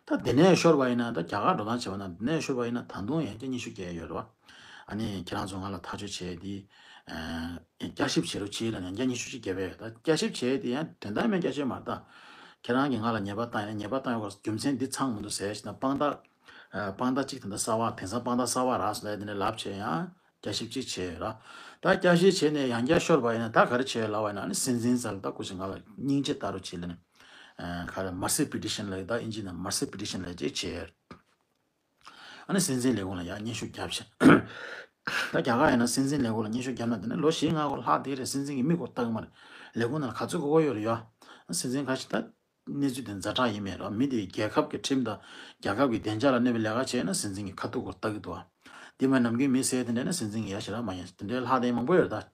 ད་དེ་ནས་ཤོར་བ་ཡིན་ན་ད་རྒྱ་གར་འགྲོ་སྟངས་བྱས་པ་ན་དེ་ནས་ཤོར་བ་ཡིན་ན་ད་དུང་ཡང་བསྐྱར་སྙན་ཞུ་རྒྱག་ཡ་ཡོད་རེད་བ། ཨ་ནི་ཁྱེད་རང་ཚོ་ང་ལ་ཐག་གཅོད་བྱས་དེ་བསྐྱར་ཞིབ་བྱེད་རོགས་གྱིས་ལབ་ནས་ཡང་བསྐྱར་སྙན་ཞུ་ཅིག་བརྒྱབ་པས། ད་བསྐྱར་ཞིབ་བྱས་དེ་ཡང་དོན་དག་མེད་བསྐྱར་ཞིབ་མ་རེད་ད། ཁྱེད་རང་གིས་ང་ལ་ཉེས་པ་བཏང་ཡིན་ན་ཉེས་པ་བཏང་ཡོད་པར་རྒྱུ་མཚན་འདི་ཚང་མི་འདུག་ཟེར་ཞིག་ན་དཔང་རྟགས་དཔང་རྟགས་གཅིག་དེ་འདྲ་གསར་བ་དེང་སང་དཔང་རྟགས་གསར་བ་རག་སོང་ལབ་དེ་འདྲ་ལབ་བྱས་ཡང་བསྐྱར་ཞིབ་གཅིག་བྱས་ཡོད་ར། ད་བསྐྱར་ཞིབ་བྱས་ནས་ཡང་བསྐྱར་ཤོར་བ་ཡིན་ན་ད་ག་རེ་བྱས་ཡོད་ལབ་པ་ཡིན་ན་ཨ་ནི་སྲིད་འཛིན་རྩ་ལ་ད་སྐུ་མཁྱེན་ང་ལ་སྙིང་རྗེ་ལྟ་རོགས་གྱིས་ལབ་ནས་ག་རེ་མར་སི་པི་ཊི་ཤན་ལབ་ད་ཨིན་ཇི་ནང་མར་སི་པི་ཊི་ཤན་ལབ་ཅིག་བྱས་ཡོད། ཨ་ནི་སྲིད་འཛིན་ལས་ཁུངས་ལ་ཡང་སྙན་ཞུ་བརྒྱབ་ཤག་ད་རྒྱ་གར་ཡིན་ན་སྲིད་འཛིན་ལས་ཁུངས་ལ་སྙན་ཞུ་བརྒྱབ་ན་དེ་ནས་ལོ་བཞི་ལྔ་འགོར་ལྷག་བསྡད་རེད། སྲིད་འཛིན་གྱི་མིག་སྐོར་ལྟ་གི་མ་རེད། ལས་ཁུངས་ནང་ལ་ག་ཚོད་དགོས་ཀྱི་ཡོད་རེད་ཡ། སྲིད་འཛིན་ཁ་ཤས་ད་གནས་ཚུལ་དེ་ཛ་དྲག་ཡིན་མེད་རེད། མི་དེ་རྒྱལ་ཁབ་ཀྱི་ཁྲིམས་དང་རྒྱལ་ཁབ་ཀྱི་བདེ་འཇགས་ལ་གནོད་པའི་ལས་ཀ་བྱས་ན་སྲིད་འཛིན་གྱི་ཁ་ཐུག་སྐོར་ལྟ་གི་འདུག་བ། དེ་མ་ནམ་རྒྱུན་མི་ཟེར་དེ་འདྲ་ན་སྲིད་འཛིན་གྱི་ཡ་ཞེ་དྲག་མ་ཡིན་དེ་འདྲའི་ལྷག་བསྡད་མང་པོ་ཡོད་རེད་ད།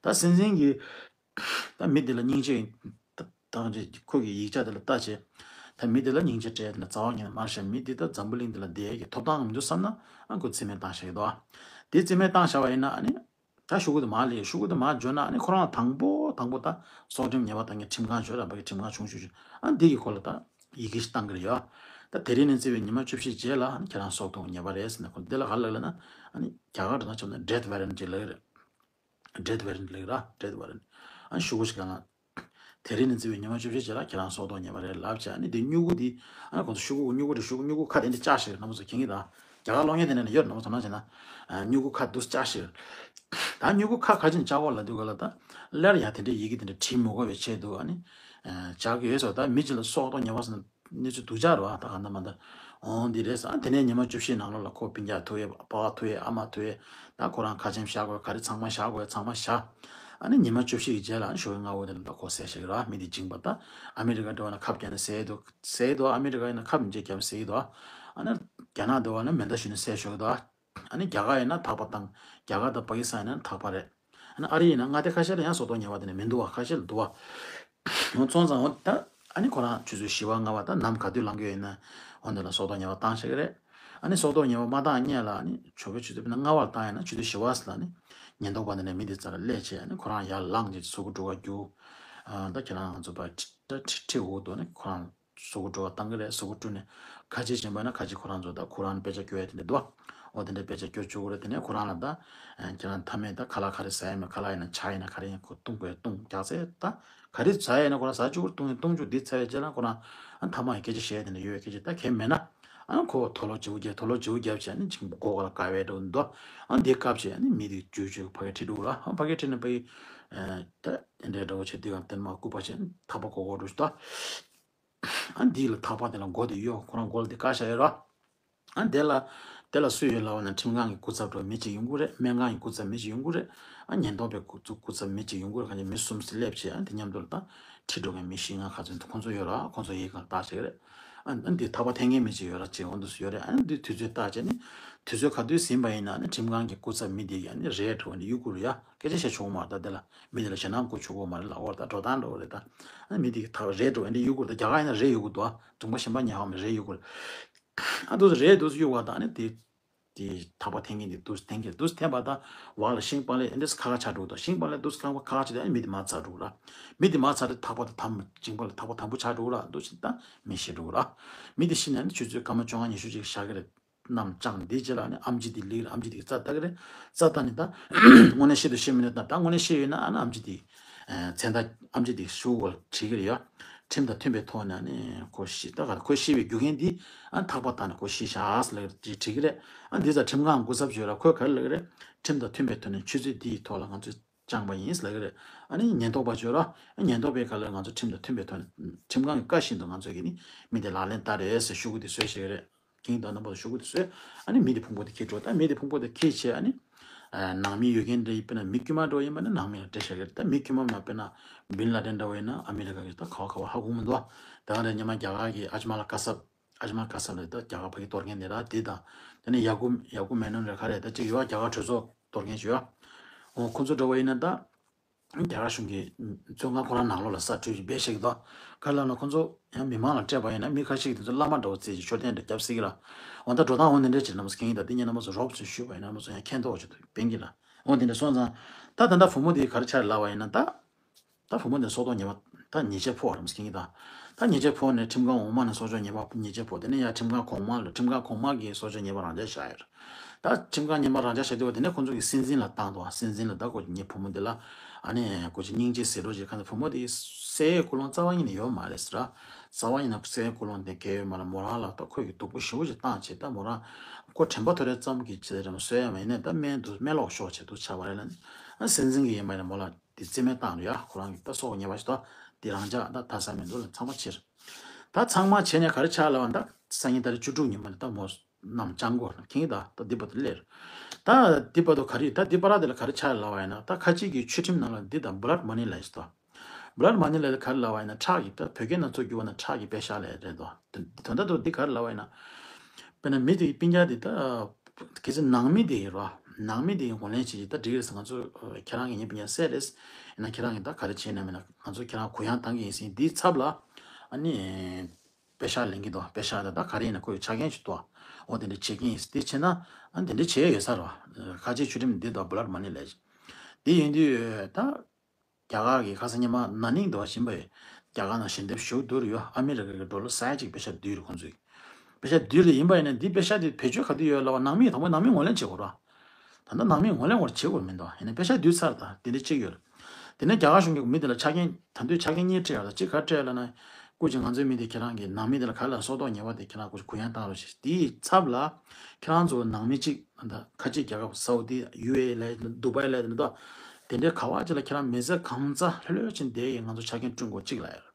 ད་སྲིད་འཛིན་གྱི་ད་མི་དེ་ལ་སྙིང་རྗེ་བཏང་རྗེས་ཁོ་གི་ཡིག་ཆ་དེ་ལ་ལྟ་བྱས། ད་མི་དེ་ལ་སྙིང་རྗེ་སྤྲད་དེ་ལ་རྩ་བ་ཉིད་ནས་མར་བཤད་མི་དེ་ད་འཛམ་བུ་གླིང་འདི་ལ་བསྡད་ཀྱི་ཐོབ་ཐང་མི་འདུག་བསམ་ན་ཨ་ཁོ་རྩིས་མེད་བཏང་བཞག་གི་འདུག་ཨ། དེ་རྩིས་མེད་བཏང་བཞག་པ་ཡིན་ན་ཨ་ནི་ད་ཤོག་གུ་དེ་མར་ལས་ཤོག་གུ་དེ་མར་འབྱོར་ན་ཨ་ནི་ཁོ་རང་ལ་དང་པོ་དང་པོ་ད་སྲོག་ཁྲིམས་ཉེས་པ་བཏང་མཁན་ཁྲིམས་ཁང་ཞོལ་ར་བ་གི་ཁྲིམས་ཁང་ཆུང་ཤོས་ཤོས་ཨ་འདི་གི་སྐོར་ལ་ད་ཡི་གེ་ཞིག་བཏང་གི་རེད་ཡ། ད་དེ་རིང་ནས་བརྩིས་པའི་ཉི་མ་བཅུ་བཞི་རྗེས་ལ་ཨ་ནི་ཁྱེད་རང་སྲོག་ཐོག་ཉེས་པ་རེད་ཟེར་ན་ཁོ་འདི་ལ་ག་ལབ་ལབ་ན་ཨ་ནི་རྒྱ་གར་དུ་ན་ཆོག་ན་ཌེ་ཐི་ཝ་རན་ཊི་ལབ་ཀྱི་རེད། ཌེ་ཐི་ཝ་རན་ཊི་ལབ་ཀྱི་ར་ཌེ་ཐི་ཝ་རན་ཊི། ཨ་ནི་ཤོག་གུ་ཞིག་གང་ལ། དེ་རིང་ནས་བརྩིས་པའི་ཉི་མ་བཅུ་བཞི་རྗེས་ལ་ཁྱེད་རང་སྲོག་ཐོག་ཉེས་པ་རེད་ལབ་བྱས་ཨ་ནི་དེ་སྨྱུ་གུ་འདི་ཨ་ནི་ཁོང་ཚོ་ཤོག་གུ་སྨྱུ་གུ་རེད་ཤོག་གུ་སྨྱུ་གུ་ཁ་དེ་འདི་བཅག་ཤིག་རྣམ་པ་ཚོ་མཁྱེན་གྱི་ད། རྒྱ་གར་གློག་བརྙན་དེ་ནས་ཡོད་རྣམ་པ་ཚོ་ནང་བྱས་ན་སྨྱུ་གུ་ཁ་འདུག་བཅག་ཤིག་ད་སྨྱུ་གུ་ཁ་ག་ཅིན་བཅག་གོ་ལབ་དུས་ག་ལ་ད་སླར་ཡང་དེ་འདྲའི་ཡི་གེ་དེ་འདྲ་བྲིས་མི་དགོས་པའི་ཆེད་དུ་ཨ་ནི་བཅག་གི་ཡོད་ཟེར། ད་མི་གཅིག་ལ་སྲོག་ཐོག་ཉེས་པ་ཟེར་ན་གནས་ཚུལ་སྡུག་ཅག་རེད་བ། ད་ག་འདྲ་མ་འདྲ་འོང་འདི་རེད་ཟེར། ཨ་དེ་ནས་ཉི་མ་བཅུ་བཞིའི་ནང་ལོགས་ལ་ཁོ་སྤུན་ཀྱག་ཐུག་ཡས་པ་ཕ་ཐུག་ཡས་ཨ་མ་ཐུག་ཡས་ད་ཁོ་རང་ཁ་ཆེམས་བཞག་དགོས་ག་རེ་ཚང་མ་བཞག་དགོས་ཚང་མ་བཞག་ཨ་ནི་ཉི་མ་བཅུ་བཞི་ཡི་རྗེས་ལ་ཨ་ནི་ཞོགས་ཀའི་སྔ་པོ་དེ་ལ་ད་ཁོ་ཟས་ཞིག་ར་མི་དེ་བྱིངས་པ་ད། ཨ་མི་རི་ཀ་འགྲོ་བ་ན་ཁབ་བརྒྱབ་ནས་ཟས་འདུག་ཟས་འདུག་ཨ་མི་རི་ཀ་ཡིན་ན་ཁབ་མི་འཇལ་བརྒྱབ་ཟས་འདུག་ཨ་ནི་རྒྱ་ནག་འགྲོ་བ་ན་མེ་མདའ་གཞུས་ནས་ཟས་ཞོག་འདུག་ཨ་ནི་རྒྱ་གར་ཡིན་ན་ཐག་པ་བཏང་། རྒྱ་གར་དང་པ་ཀི་སི་ཐན་ཡིན་ན་ཐག་པ་རེད། ཨ་ནི་ཨ་རི་ཡིན་ན་མངའ་སྡེ་ཁ་ཤས་ལ་ཡང་སྲོག་ཐོག་ཉེས་པ་དེ་ནས་མི་འདུག་བ་ཁ་ཤས་ལ་འདུག་བ། འོ་སོང་ཙང་འོ་ད་ཨ་ནི་ཁོ་རང་ཆུ་ཚོད་བཞི་པ་ལྔ་པ་ད་ནམ་ག་དུས་ལངས་ཀྱི་ཡོད་ཡིན་ན་འོ་འདི་ལ་སྲོག་ཐོག་ཉེས་པ་བཏང་ཤེས་ཀྱི་རེད། ཨ་ནི་སྲོག་ཐོག་ཉེས་པ་མ་བཏང་སྔོན་ལ་ཨ་ནི་ཆོ་གའི་ཆུ་ཚོད་དཔེར་ན་ལྔ་པར་བཏང་ཡིན་ན་ཆུ་ཚོད་བཞི་པ་ཟེར་ལ་ཨ་ནི་ཉེན་རྟོག་པ་འདི་ནས་མི་འདི་རྩ་ལ་སླེབས་བྱས་ཨ་ནི་ཁོ་རང་ཡར་ལངས་བྱས་གཟུགས་པོ་འགྲོ་བ་རྒྱུག་ཨ་ད་ཁྱེད་རང་ང་ཚོ་ཕར་ཁྲི་ཁྲི་ཁྲི་འུ་དོ་ནི་ཁོ་རང་གཟུགས་པོ་འགྲོ་བ་བཏང་གི་རེད། གཟུགས་པོ་བཀྲུས་ནས་ཁ་ཆེ་ཆེན་པོ་ན་ཁ་ཆེ་ཁོ་རང་ཚོ་ད་ཁོ་རང་ནི་དཔེ་ཆ་སྐྱོར་ཡ་དེ་འདྲ་འདུག་འོ་དེ་འདྲ་དཔེ་ཆ་སྐྱོར་བཅུག་གི་རེད། དེ་ནས་ཁོ་རང་ལ་ད་ཁྱེད་རང་མཐའ་མའི་ད་ཁ་ལག་ག་རེ་ཟ་ཡ་མེད་ཁ་ལག་ཡིན་ན་ཇ་ཡིན་ན་ག་རེ་ཡིན་ཁོ་བཏུང་དགོས་བཏུང་རྒྱག་ཚད་ད་ག་རེ་ཟ་ཡ་ཡིན་ན་ཁོ་རང་ཟ་བཅུག་གི་རེད། བཏུང་ཡིན་བཏུང་བཅུག་འདི་ཚར་བའི་རྗེས་ལ་ཁོ་རང་ཨ་མཐའ་མ་ཡི་སྐད་ཆ་བཤད་ཡ་དེ་འདྲ་ཡོད་སྐད་ཆ་ད་གལ་མེད་ན་ཨ་ཁོ་དུག་ལོག་བྱེའུ་རྒྱབ་དུག་ལོག་བྱེའུ་རྒྱབ་བྱས་ནི་ཅིག་མགོ་ག་ལ་དགའ་བའི་འགྲོ་འདུག་ཨ་འདི་སྐབས་བྱས་ནི་མི་དེ་བཅུ་བཅུ་ཕ་གི་ཁྲིད་འགྲོ་ར་ཨ་ཕ་གི་ཁྲིད་ནི་ཕ་གི་ད་དེ་འདྲའི་འགྲོ་བྱེད་དུས་ག་དེ་མ་སྐུ་པ་བྱས་ནི་ཐག་པ་གོ་གོ་འགྲོ་ཞུ་ད། ཨ་འདི་ལ་ཐག་པ་དེ་ལ་མགོ་དེ་གཡོག་ཁོ་རང་མགོ་ལ་དེ་བཀག་བཞག་ཡོད་ར། ཨ་དེ་ལ་དེ་ལ་སུ་ཡོད་ལབ་པ་ན་ཁྲིམས་ཁང་གི་སྐུ་ཚབ་འགྲོ་མི་གཅིག་ཡོང་གི་རེད། སྨན་ཁང་གི་སྐུ་ཚབ་མི་གཅིག་ཡོང་གི་རེད། ཨ་ཉེན་རྟོག་པའི་སྐུ་ཚབ་སྐུ་ཚབ་མི་གཅིག་ཡོང་གི་རེད། གང་ཅི་མི་གསུམ་སླེབས་བྱས་ཨ་དེ་མཉམ་དུ་ལ་ད་ཁྲིད་འགྲོ་མཁན་མི་བཞི་ལྔ་ག་ཚོད་འདུག་ཁོང་ཚོ་ཡོད་ར་ཁོང་ཚོ་ཡིག་གང་བཏགས་བྱེད་ཀྱི་རེད། ཨ་ཨ་འདི་ཐག་པ་འཐེན་མཁན་མི་ཅིག་ཡོད་ར་ཅེས་འོ་འདུག་སེ་ཡོད་རེད། ཨ་འདི་དུས་ཚོད་བལྟས་བྱས་ནས་དུས་ཚོད་ག་དུས་ཟིན་པ་ཡིན་ན་ནི་ཁྲིམས་ཁང་གི་སྐུ་ཚབ་མི་དེ་གིས་ཨ་ནི་རེད་འགྲོ་ནི་གཡུག་དགོས་རེད་ཡ། སྐད་ཆ་བཤད་ཆོག་མ་རེད། ད་དེ་ལ་མི་དེ་ལ་ཞེད་སྣང་བསྐུལ་ཆོག་གི་མ་རེད། ལབ་དགོས་རེད། ད་འགྲོ་སྟངས་འགྲོ་གི་རེད། ད་ཨ་ནི་མི་དེ་གིས་ཐག་རེད་འགྲོ་ཨ་འདི་གཡུག་དགོས་རེད། ད་རྒྱ་གར་ཡིན་ན་རེད་གཡུག་གི་འདུག་ཨ། དྲུང་པ་གཞན་པ་ཉན་ཧ་མི་རེད་གཡུག་གི་རེད། ཨ་འདུག་སེ་རེད་འདུག་སེ་གཡུག་པ་དང་ཨ་ནི་དེ། དེ་ཐག་པ་འཐེན་མཁན་དེ་འདུག་སེ་འཐེན་མཁན་འདུག་སེ་འཐེན་པ་དང་འོག་ལ་ཤིང་སྤང་ལེབ་ཨེ་འདྲས་ཁ་ཁ་ཆགས་འགྲོ་གི་འདུག་ཤིང་སྤང་ལེབ་འདུག་སེ་ཁ་ཁ་ཁ་ཁ་ཆགས་དུས་ཨ་ནི་མི་དེ་མར་ཚར་འགྲོ་གི་ར། མི་དེ་མར་ཚར་དུས་ཐག་པ་དང་དམ་མཇིང་པ་ལ་ཐག་པ་དམ་པོ་ཆགས་འགྲོ་གི་ར། འདུག་སེ་ད་མི་ཤི་འགྲོ་གི་ར། མི་དེ་ཤི་ནས་ཨ་ནི་ཆུ་ཚོད་སྐར་མ་བཅོ་ལྔ་ཉི་ཤུ་ཅིག་བཞག་གི་རེད། གནམ་བྱང་དེའི་རྗེས་ལ་ཨ་ནི་ཨེམ་ཆི་དེ་སླེབས་རེད། ཨེམ་ཆི་དེ་རྩ་ལྟ་གི་རེད། རྩ་ལྟ་ནས་ད་དངོས་གནས་ཤི་འདུག་ཤི་མི་འདུག་ད་ད་དངོས་གནས་ཤི་ཡོད་ན་ཨ་ནི་ཨེམ་ཆི་དེ་མཚན་རྟགས་ཨེམ་ཆི་དེ་ཤོག་བུ་བྲིས་ཀྱི་རེད་ཡ། ཁྲིམས་དང་མཐུན་པའི་ཐོག་ནས་ནི་ཁོ་ཤི་ད་ག་ཁོ་ཤི་བའི་རྒྱུ་རྐྱེན་འདི་ཨ་ཐག་པ་བཏགས་ནས་ཁོ་ཤི་ཤག་ཟེར་ལབ་ཀྱི་བྲིས་ཀྱི་རེད། ཨ་འདི་ཚ་ཁྲིམས་ཁང་སྐུ་ཚབ་ཅིག་ཡོད་ར། ཁོས་ག་རེ་ལབ་ཀྱི་རེད། ཁྲིམས་དང་མཐུན་པའི་ཐོག་ནས་ཆུ་ཚོད་འདིའི་ཐོག་ལ་ང་ཚོས་བཅངས་པ་ཡིན་ཟེར་ལབ་ཀྱི་རེད། ཨ་ནི་ཉེན་རྟོག་པ་ཅིག་ཡོད་ར། ཉེན་རྟོག་པས་ག་རེ་ལབ་ང་ཚོ་ཁྲིམས་དང་མཐུན་པའི་ཐོག་ནས་ཁྲིམས་ཁང་གི་བཀའ་བཞིན་དུ་ང་ཚོས་ཀྱི་ནི་མི་དེ་ལག་ལེན་བསྟར་རེད་ཟེར་ཤོག་གུ་དེ་བཟོས་བཞག་གི་རེད། ཁྱེད་ད་རྣམ་པ་ཚོ་ཤོག་གུ་དེ་བཟོས། ཨ་ནི་མི་དེ་ཕུང་པོ་དེ་འཁྱེར་འགྲོ། ད་མི་དེ་ཕུང་པོ་དེ་འཁྱེར་བྱས་ཨ་ནི། ཨ་ནང་མི་ཡོད་མཁན་འདྲ་ཡིན་པ་ན་མི་དཀྱུས་མ་འདྲ་ཡིན་པ་ན་ནང་མི་ལ་སྤྲད་བཞག་གི་རེད། ད་མི་དཀྱུས་མ་མ་དཔེར་ན་བིན་ལ་དན་འདྲ་བ་ཡིན་ན་ཨ་མི་རི་ཀ་གི་ད་ག་བ་ག་བ་ཧ་གོ་མི་འདུག་ད་ག་རེ་སྔོན་མ་རྒྱ་གར་གི་ཨཇ་མ་ལ་ཀ་སབ། ཨཇ་མ་ལ་ཀ་སབ་ལ་ད་རྒྱ་གར་ཕ་གི་གཏོར་མཁན་དེ་ར་དེ་དང་། དེ་ནས་ཡ་ཀུ་ཡ་ཀུ་མེ་ནོན་རེད་ག་རེད། ད་གཅིག་ཡོད་རྒྱ་གར་གྲོས་ཚོགས་གཏོར་མཁན་ཞིག་ཡོད། འོ་ཁོ་ཚོ་འདྲ་བ་ཡིན་ན་ད། རྒྱ་གར་གཞུང་གིས་ཚོད་ང་ཁོ་རང་ནང་ལོགས་ལ་ས་འཕྲོད་ཅིག་སྦས་བཞག་གི་འདུག་ག་རེ་ལབ་ན་ཁོ་ཚོ་ཡང་མི་མང་ལ་སྤྲད་པ་ཡིན་ན་མི་ཁ་ཤས་ཀྱིས་དེ་ཚོ་བླ་མ་འདྲ་བོ་བརྩིས་ཀྱི་མཆོད་རྟེན་འདྲ་བརྒྱབ་སྲིད་ཀྱི་ལ། འོ་ད་འགྲོ་སྟངས་འོ་དེ་འདྲ་ཅིག་རྣམ་པ་ཚོ་མཁྱེན་གྱི་ད་དེ་ཉིད་རྣམ་པ་ཚོ་རོབ་ཙམ་ཞུས་པ་ཡིན་ན་རྣམ་པ་ཚོ་ཡང་མཁྱེན་མདོག་ཅིག་འདུག་དཔེ་གི་ལ། འོ་དེ་འདྲ་སོང་ཙང་། ད་ད་ལྟ་བུ་མོ་དེ་ག་རེ་ཆགས་ལབ་པ་ཡིན་ན་ད། ད་བུ་མོ་དེ་སྲོག་ཐོག་ཉེས་པ་ད་ཉེས་ཆད་ཕོག་རེད་མཁྱེན་གྱི་ད། ད་ཉེས་ཆད་ཕོག་ནས་ཁྲིམས་ཁང་འོག་མ་ནས་སྲོག་ཆགས་ཉེས་པ་ཉེས་ཆད་ཕོག་དེ་ནས་ཡང་ཁྲིམས་ཁང་གོང་མ་ལ་ཁྲིམས་ཁང་གོང་མ་གིས་སྲོག་ཆགས་ཉེས་པ་རང་འཇགས་བཞག་ཡོད་རེད། ད་ཁྲིམས་ཁང་ཉེས་པ་རང་འཇགས་བྱས་དུས་དེ་ནས་ཁོང་ཚོ་གིས་སྲིད་འཛིན་ལ་བཏང་འདུག་སྲིད་འཛིན་ལ་ད་ཁོ་ངའི་བུ་མོ་འདི་ལ་ཨ་ནི་ཁོ་ཅིག་སྙིང་རྗེ་ཟེར་རོགས་ཅིག་གང་ལྟར་བུ་མོ་དེ་སའི་ཀུན་སློང་རྩ་བ་ཉིད་ནས་ཡོད་མ་རེད་ཟེར། རྩ་བ་ཉིད་ནས་སའི་ཀུན་སློང་དེ་གལ་ཡོད་མ་རེད། མོ་རང་ལ་ད་ཁོས་ཀྱི་སྡུག་པོ་ཞེ་པོ་ཅིག་བཏང་བྱས་ད་མོ་རང་ཁོ་དྲན་པ་ཐོར་རེ་ཙམ་གྱི་ཆེད་དུ་གསོད་ཡ་མ་ཡིན་ནས་ད་སྨན་དུ་སྨན་ལོག་ཤོག་བྱས་འདུག་ཆགས་པ་རེད་ལ་ནི་ཨ་སྲིད་འཛིན་གྱི་ཡིན་པ་ཡིན་ན་མོ་ལ་དེ་རྩིས་མེད་བཏང་རེད་ཡ། ཁོ་རང་གི་ད་སྲོག་ཉེས་པ་ཞིག་ད་དེ་རང་འཇགས་ད་ད་ས་མི་འདུག་ལ་ཚང་མ་ཕྱིར། ད་ཚང་མ་བྱས་ནས་ག་རེ་ཆགས་ལབ་པ་ད་སང་ཉིན་ཏ་རིག་བཅུ་དྲུག་ཉིན་མོ་ནས་ད་མོ་རྣམས་སྤྱང་གོ་ཁེངས་ད་ད་འདི་བར་དུ་སླེབས། ད་འདི་བར་དུ་ག་རེ་ད་འདི་བར་དེ་ལ་ག་རེ་ཆགས་ལབ་པ་ཡིན་ན་ད་ཁ་ཅིག་གི་ཆོས་ཁྲིམས་ནང་ལ་འདི་དང་blood money་ལབ་ཞིག་ད། blood money ལབ་ག་རེ་ལབ་པ་ཡིན་ན་ཁྲག་གི་ད་བོད་སྐད་ནང་ཚུར་བསྒྱུར་བ་ན་ཁྲག་གི་པེ་ཤག་ལབ་རེད་དོ། ད་ད་ལྟ་དུ་འདི་ག་རེ་ལབ་པ་ཡིན་ན། དཔེར་ན་མི་དེ་གི་སྤུན་ཀྱག་དེ་ད། གལ་སྲིད་ནང་མི་དེ་ཡིན་རོ། ནང་མི་དེ་ཡིན་ངོས་ལེན་བྱེད་ཀྱི་ད་འགྲིག་རེད་ཟེར་ང་ཚོ་ཁྱེད་རང་གི་ངའི་སྤུན་ཀྱག་བསད་རེད། ཡིན་ན་ཁྱེད་རང་གི་ད་ག་རེ་བྱས་ན་མིན་ན་ང་ཚོ་ཁྱེད་རང་གུ་ཡངས་བཏང་གི་ཡིན་ཟེར་འདིའི་ཚབ་ལ། ཨ་ནི། པེ་ཤག་ལེན་གྱི་འདུག་པེ་ཤག་ད་ད་ག་རེ་ཡིན་ན་ཁོ་ཡི་ཆ་རྐྱེན་ཞིག་འདུག་འོ་དེ་འདྲ་བྱེད་ཀྱི་ཡིན་ཟེར་དེ་བྱས་ན། ཨ་དེ་འདྲ་བྱས་ཡོད་ས་རོ། ཁ་ཆེའི་ཆོས་ཁྲིམས་འདི་དང་blood money ལབ་ཀྱི། འདི་ཡིན་དུས་ད། རྒྱ་གར་གྱི་ཁ་སང་ཉི་མ་ན་ནིང་དུ་བ་བཞིན་པའི་རྒྱ་གར་ནང་ཞལ་འདེབས་ཞུ་བསྡུར་ཡོད། ཨ་མི་རི་ཀ་གི་ཌོ་ལར་ས་ཡ་གཅིག་པེ་ཤག་བསྡུས་རེད་ཁོང་ཚོས། པེ་ཤག་བསྡུས་རེད་ཡིན་པ་ཡིན་ན་འདི་པེ་ཤག་དེ་བེད་སྤྱོད་ག་དུས་ཡོད་ལབ་པ་ནང་མི་དང་པོ་ནང་མི་ངོས་ལེན་བྱེད་དགོས་ར། ད་ལྟ་ནང་མི་ངོས་ལེན་སྐོར་བྱེད་དགོས་མི་འདུག་ཡིན་ན་པེ་ཤག་བསྡུས་ཚར་ད་དེ་འདྲ་གཅིག་ཡོད། དེ་ནས་རྒྱ་གར་གཞུང་གིས་མི་དེ་ལ་ཆ་རྐྱེན་ད་དུས་ཆ་རྐྱེན་གཉིས་སྤྲད་ཡོད་ལ་གཅིག་ག་སྤྲད་ལབ་ན། སྐུ་མཁྱེན་ང་ཚོའི་མི་དེ་ཁྱེད་རང་གི་ནང་མི་དེ་ལ་ག་ལ་སྲོག་ཐོག་ཉེས་པ་དེ་ཁྱེད་རང་སྐུ་མཁྱེན་གུ་ཡངས་བཏང་རོགས་ཞེས་དེའི་ཚབ་ལ། ཁྱེད་རང་ཚོ་ནང་མི་གཅིག་ད་ཁ་ཆེ་རྒྱལ་ཁབ་སའུ་ཏི་ཡུ་ཨེ་ལ་དུ་བའི་ལ་མི་འདུག་དེ་འདྲའི་ག་བ་ཅིག་ལ་ཁྱེད་རང་མི་ཚེ་གང་ཚ་ལྷོད་ལྷོད་ཅིག་བསྡད་ཡིན་ང་ཚོ་ཆ་རྐྱེན་བསྐྲུན་དགོས་གཅིག་ལ་ཡོད།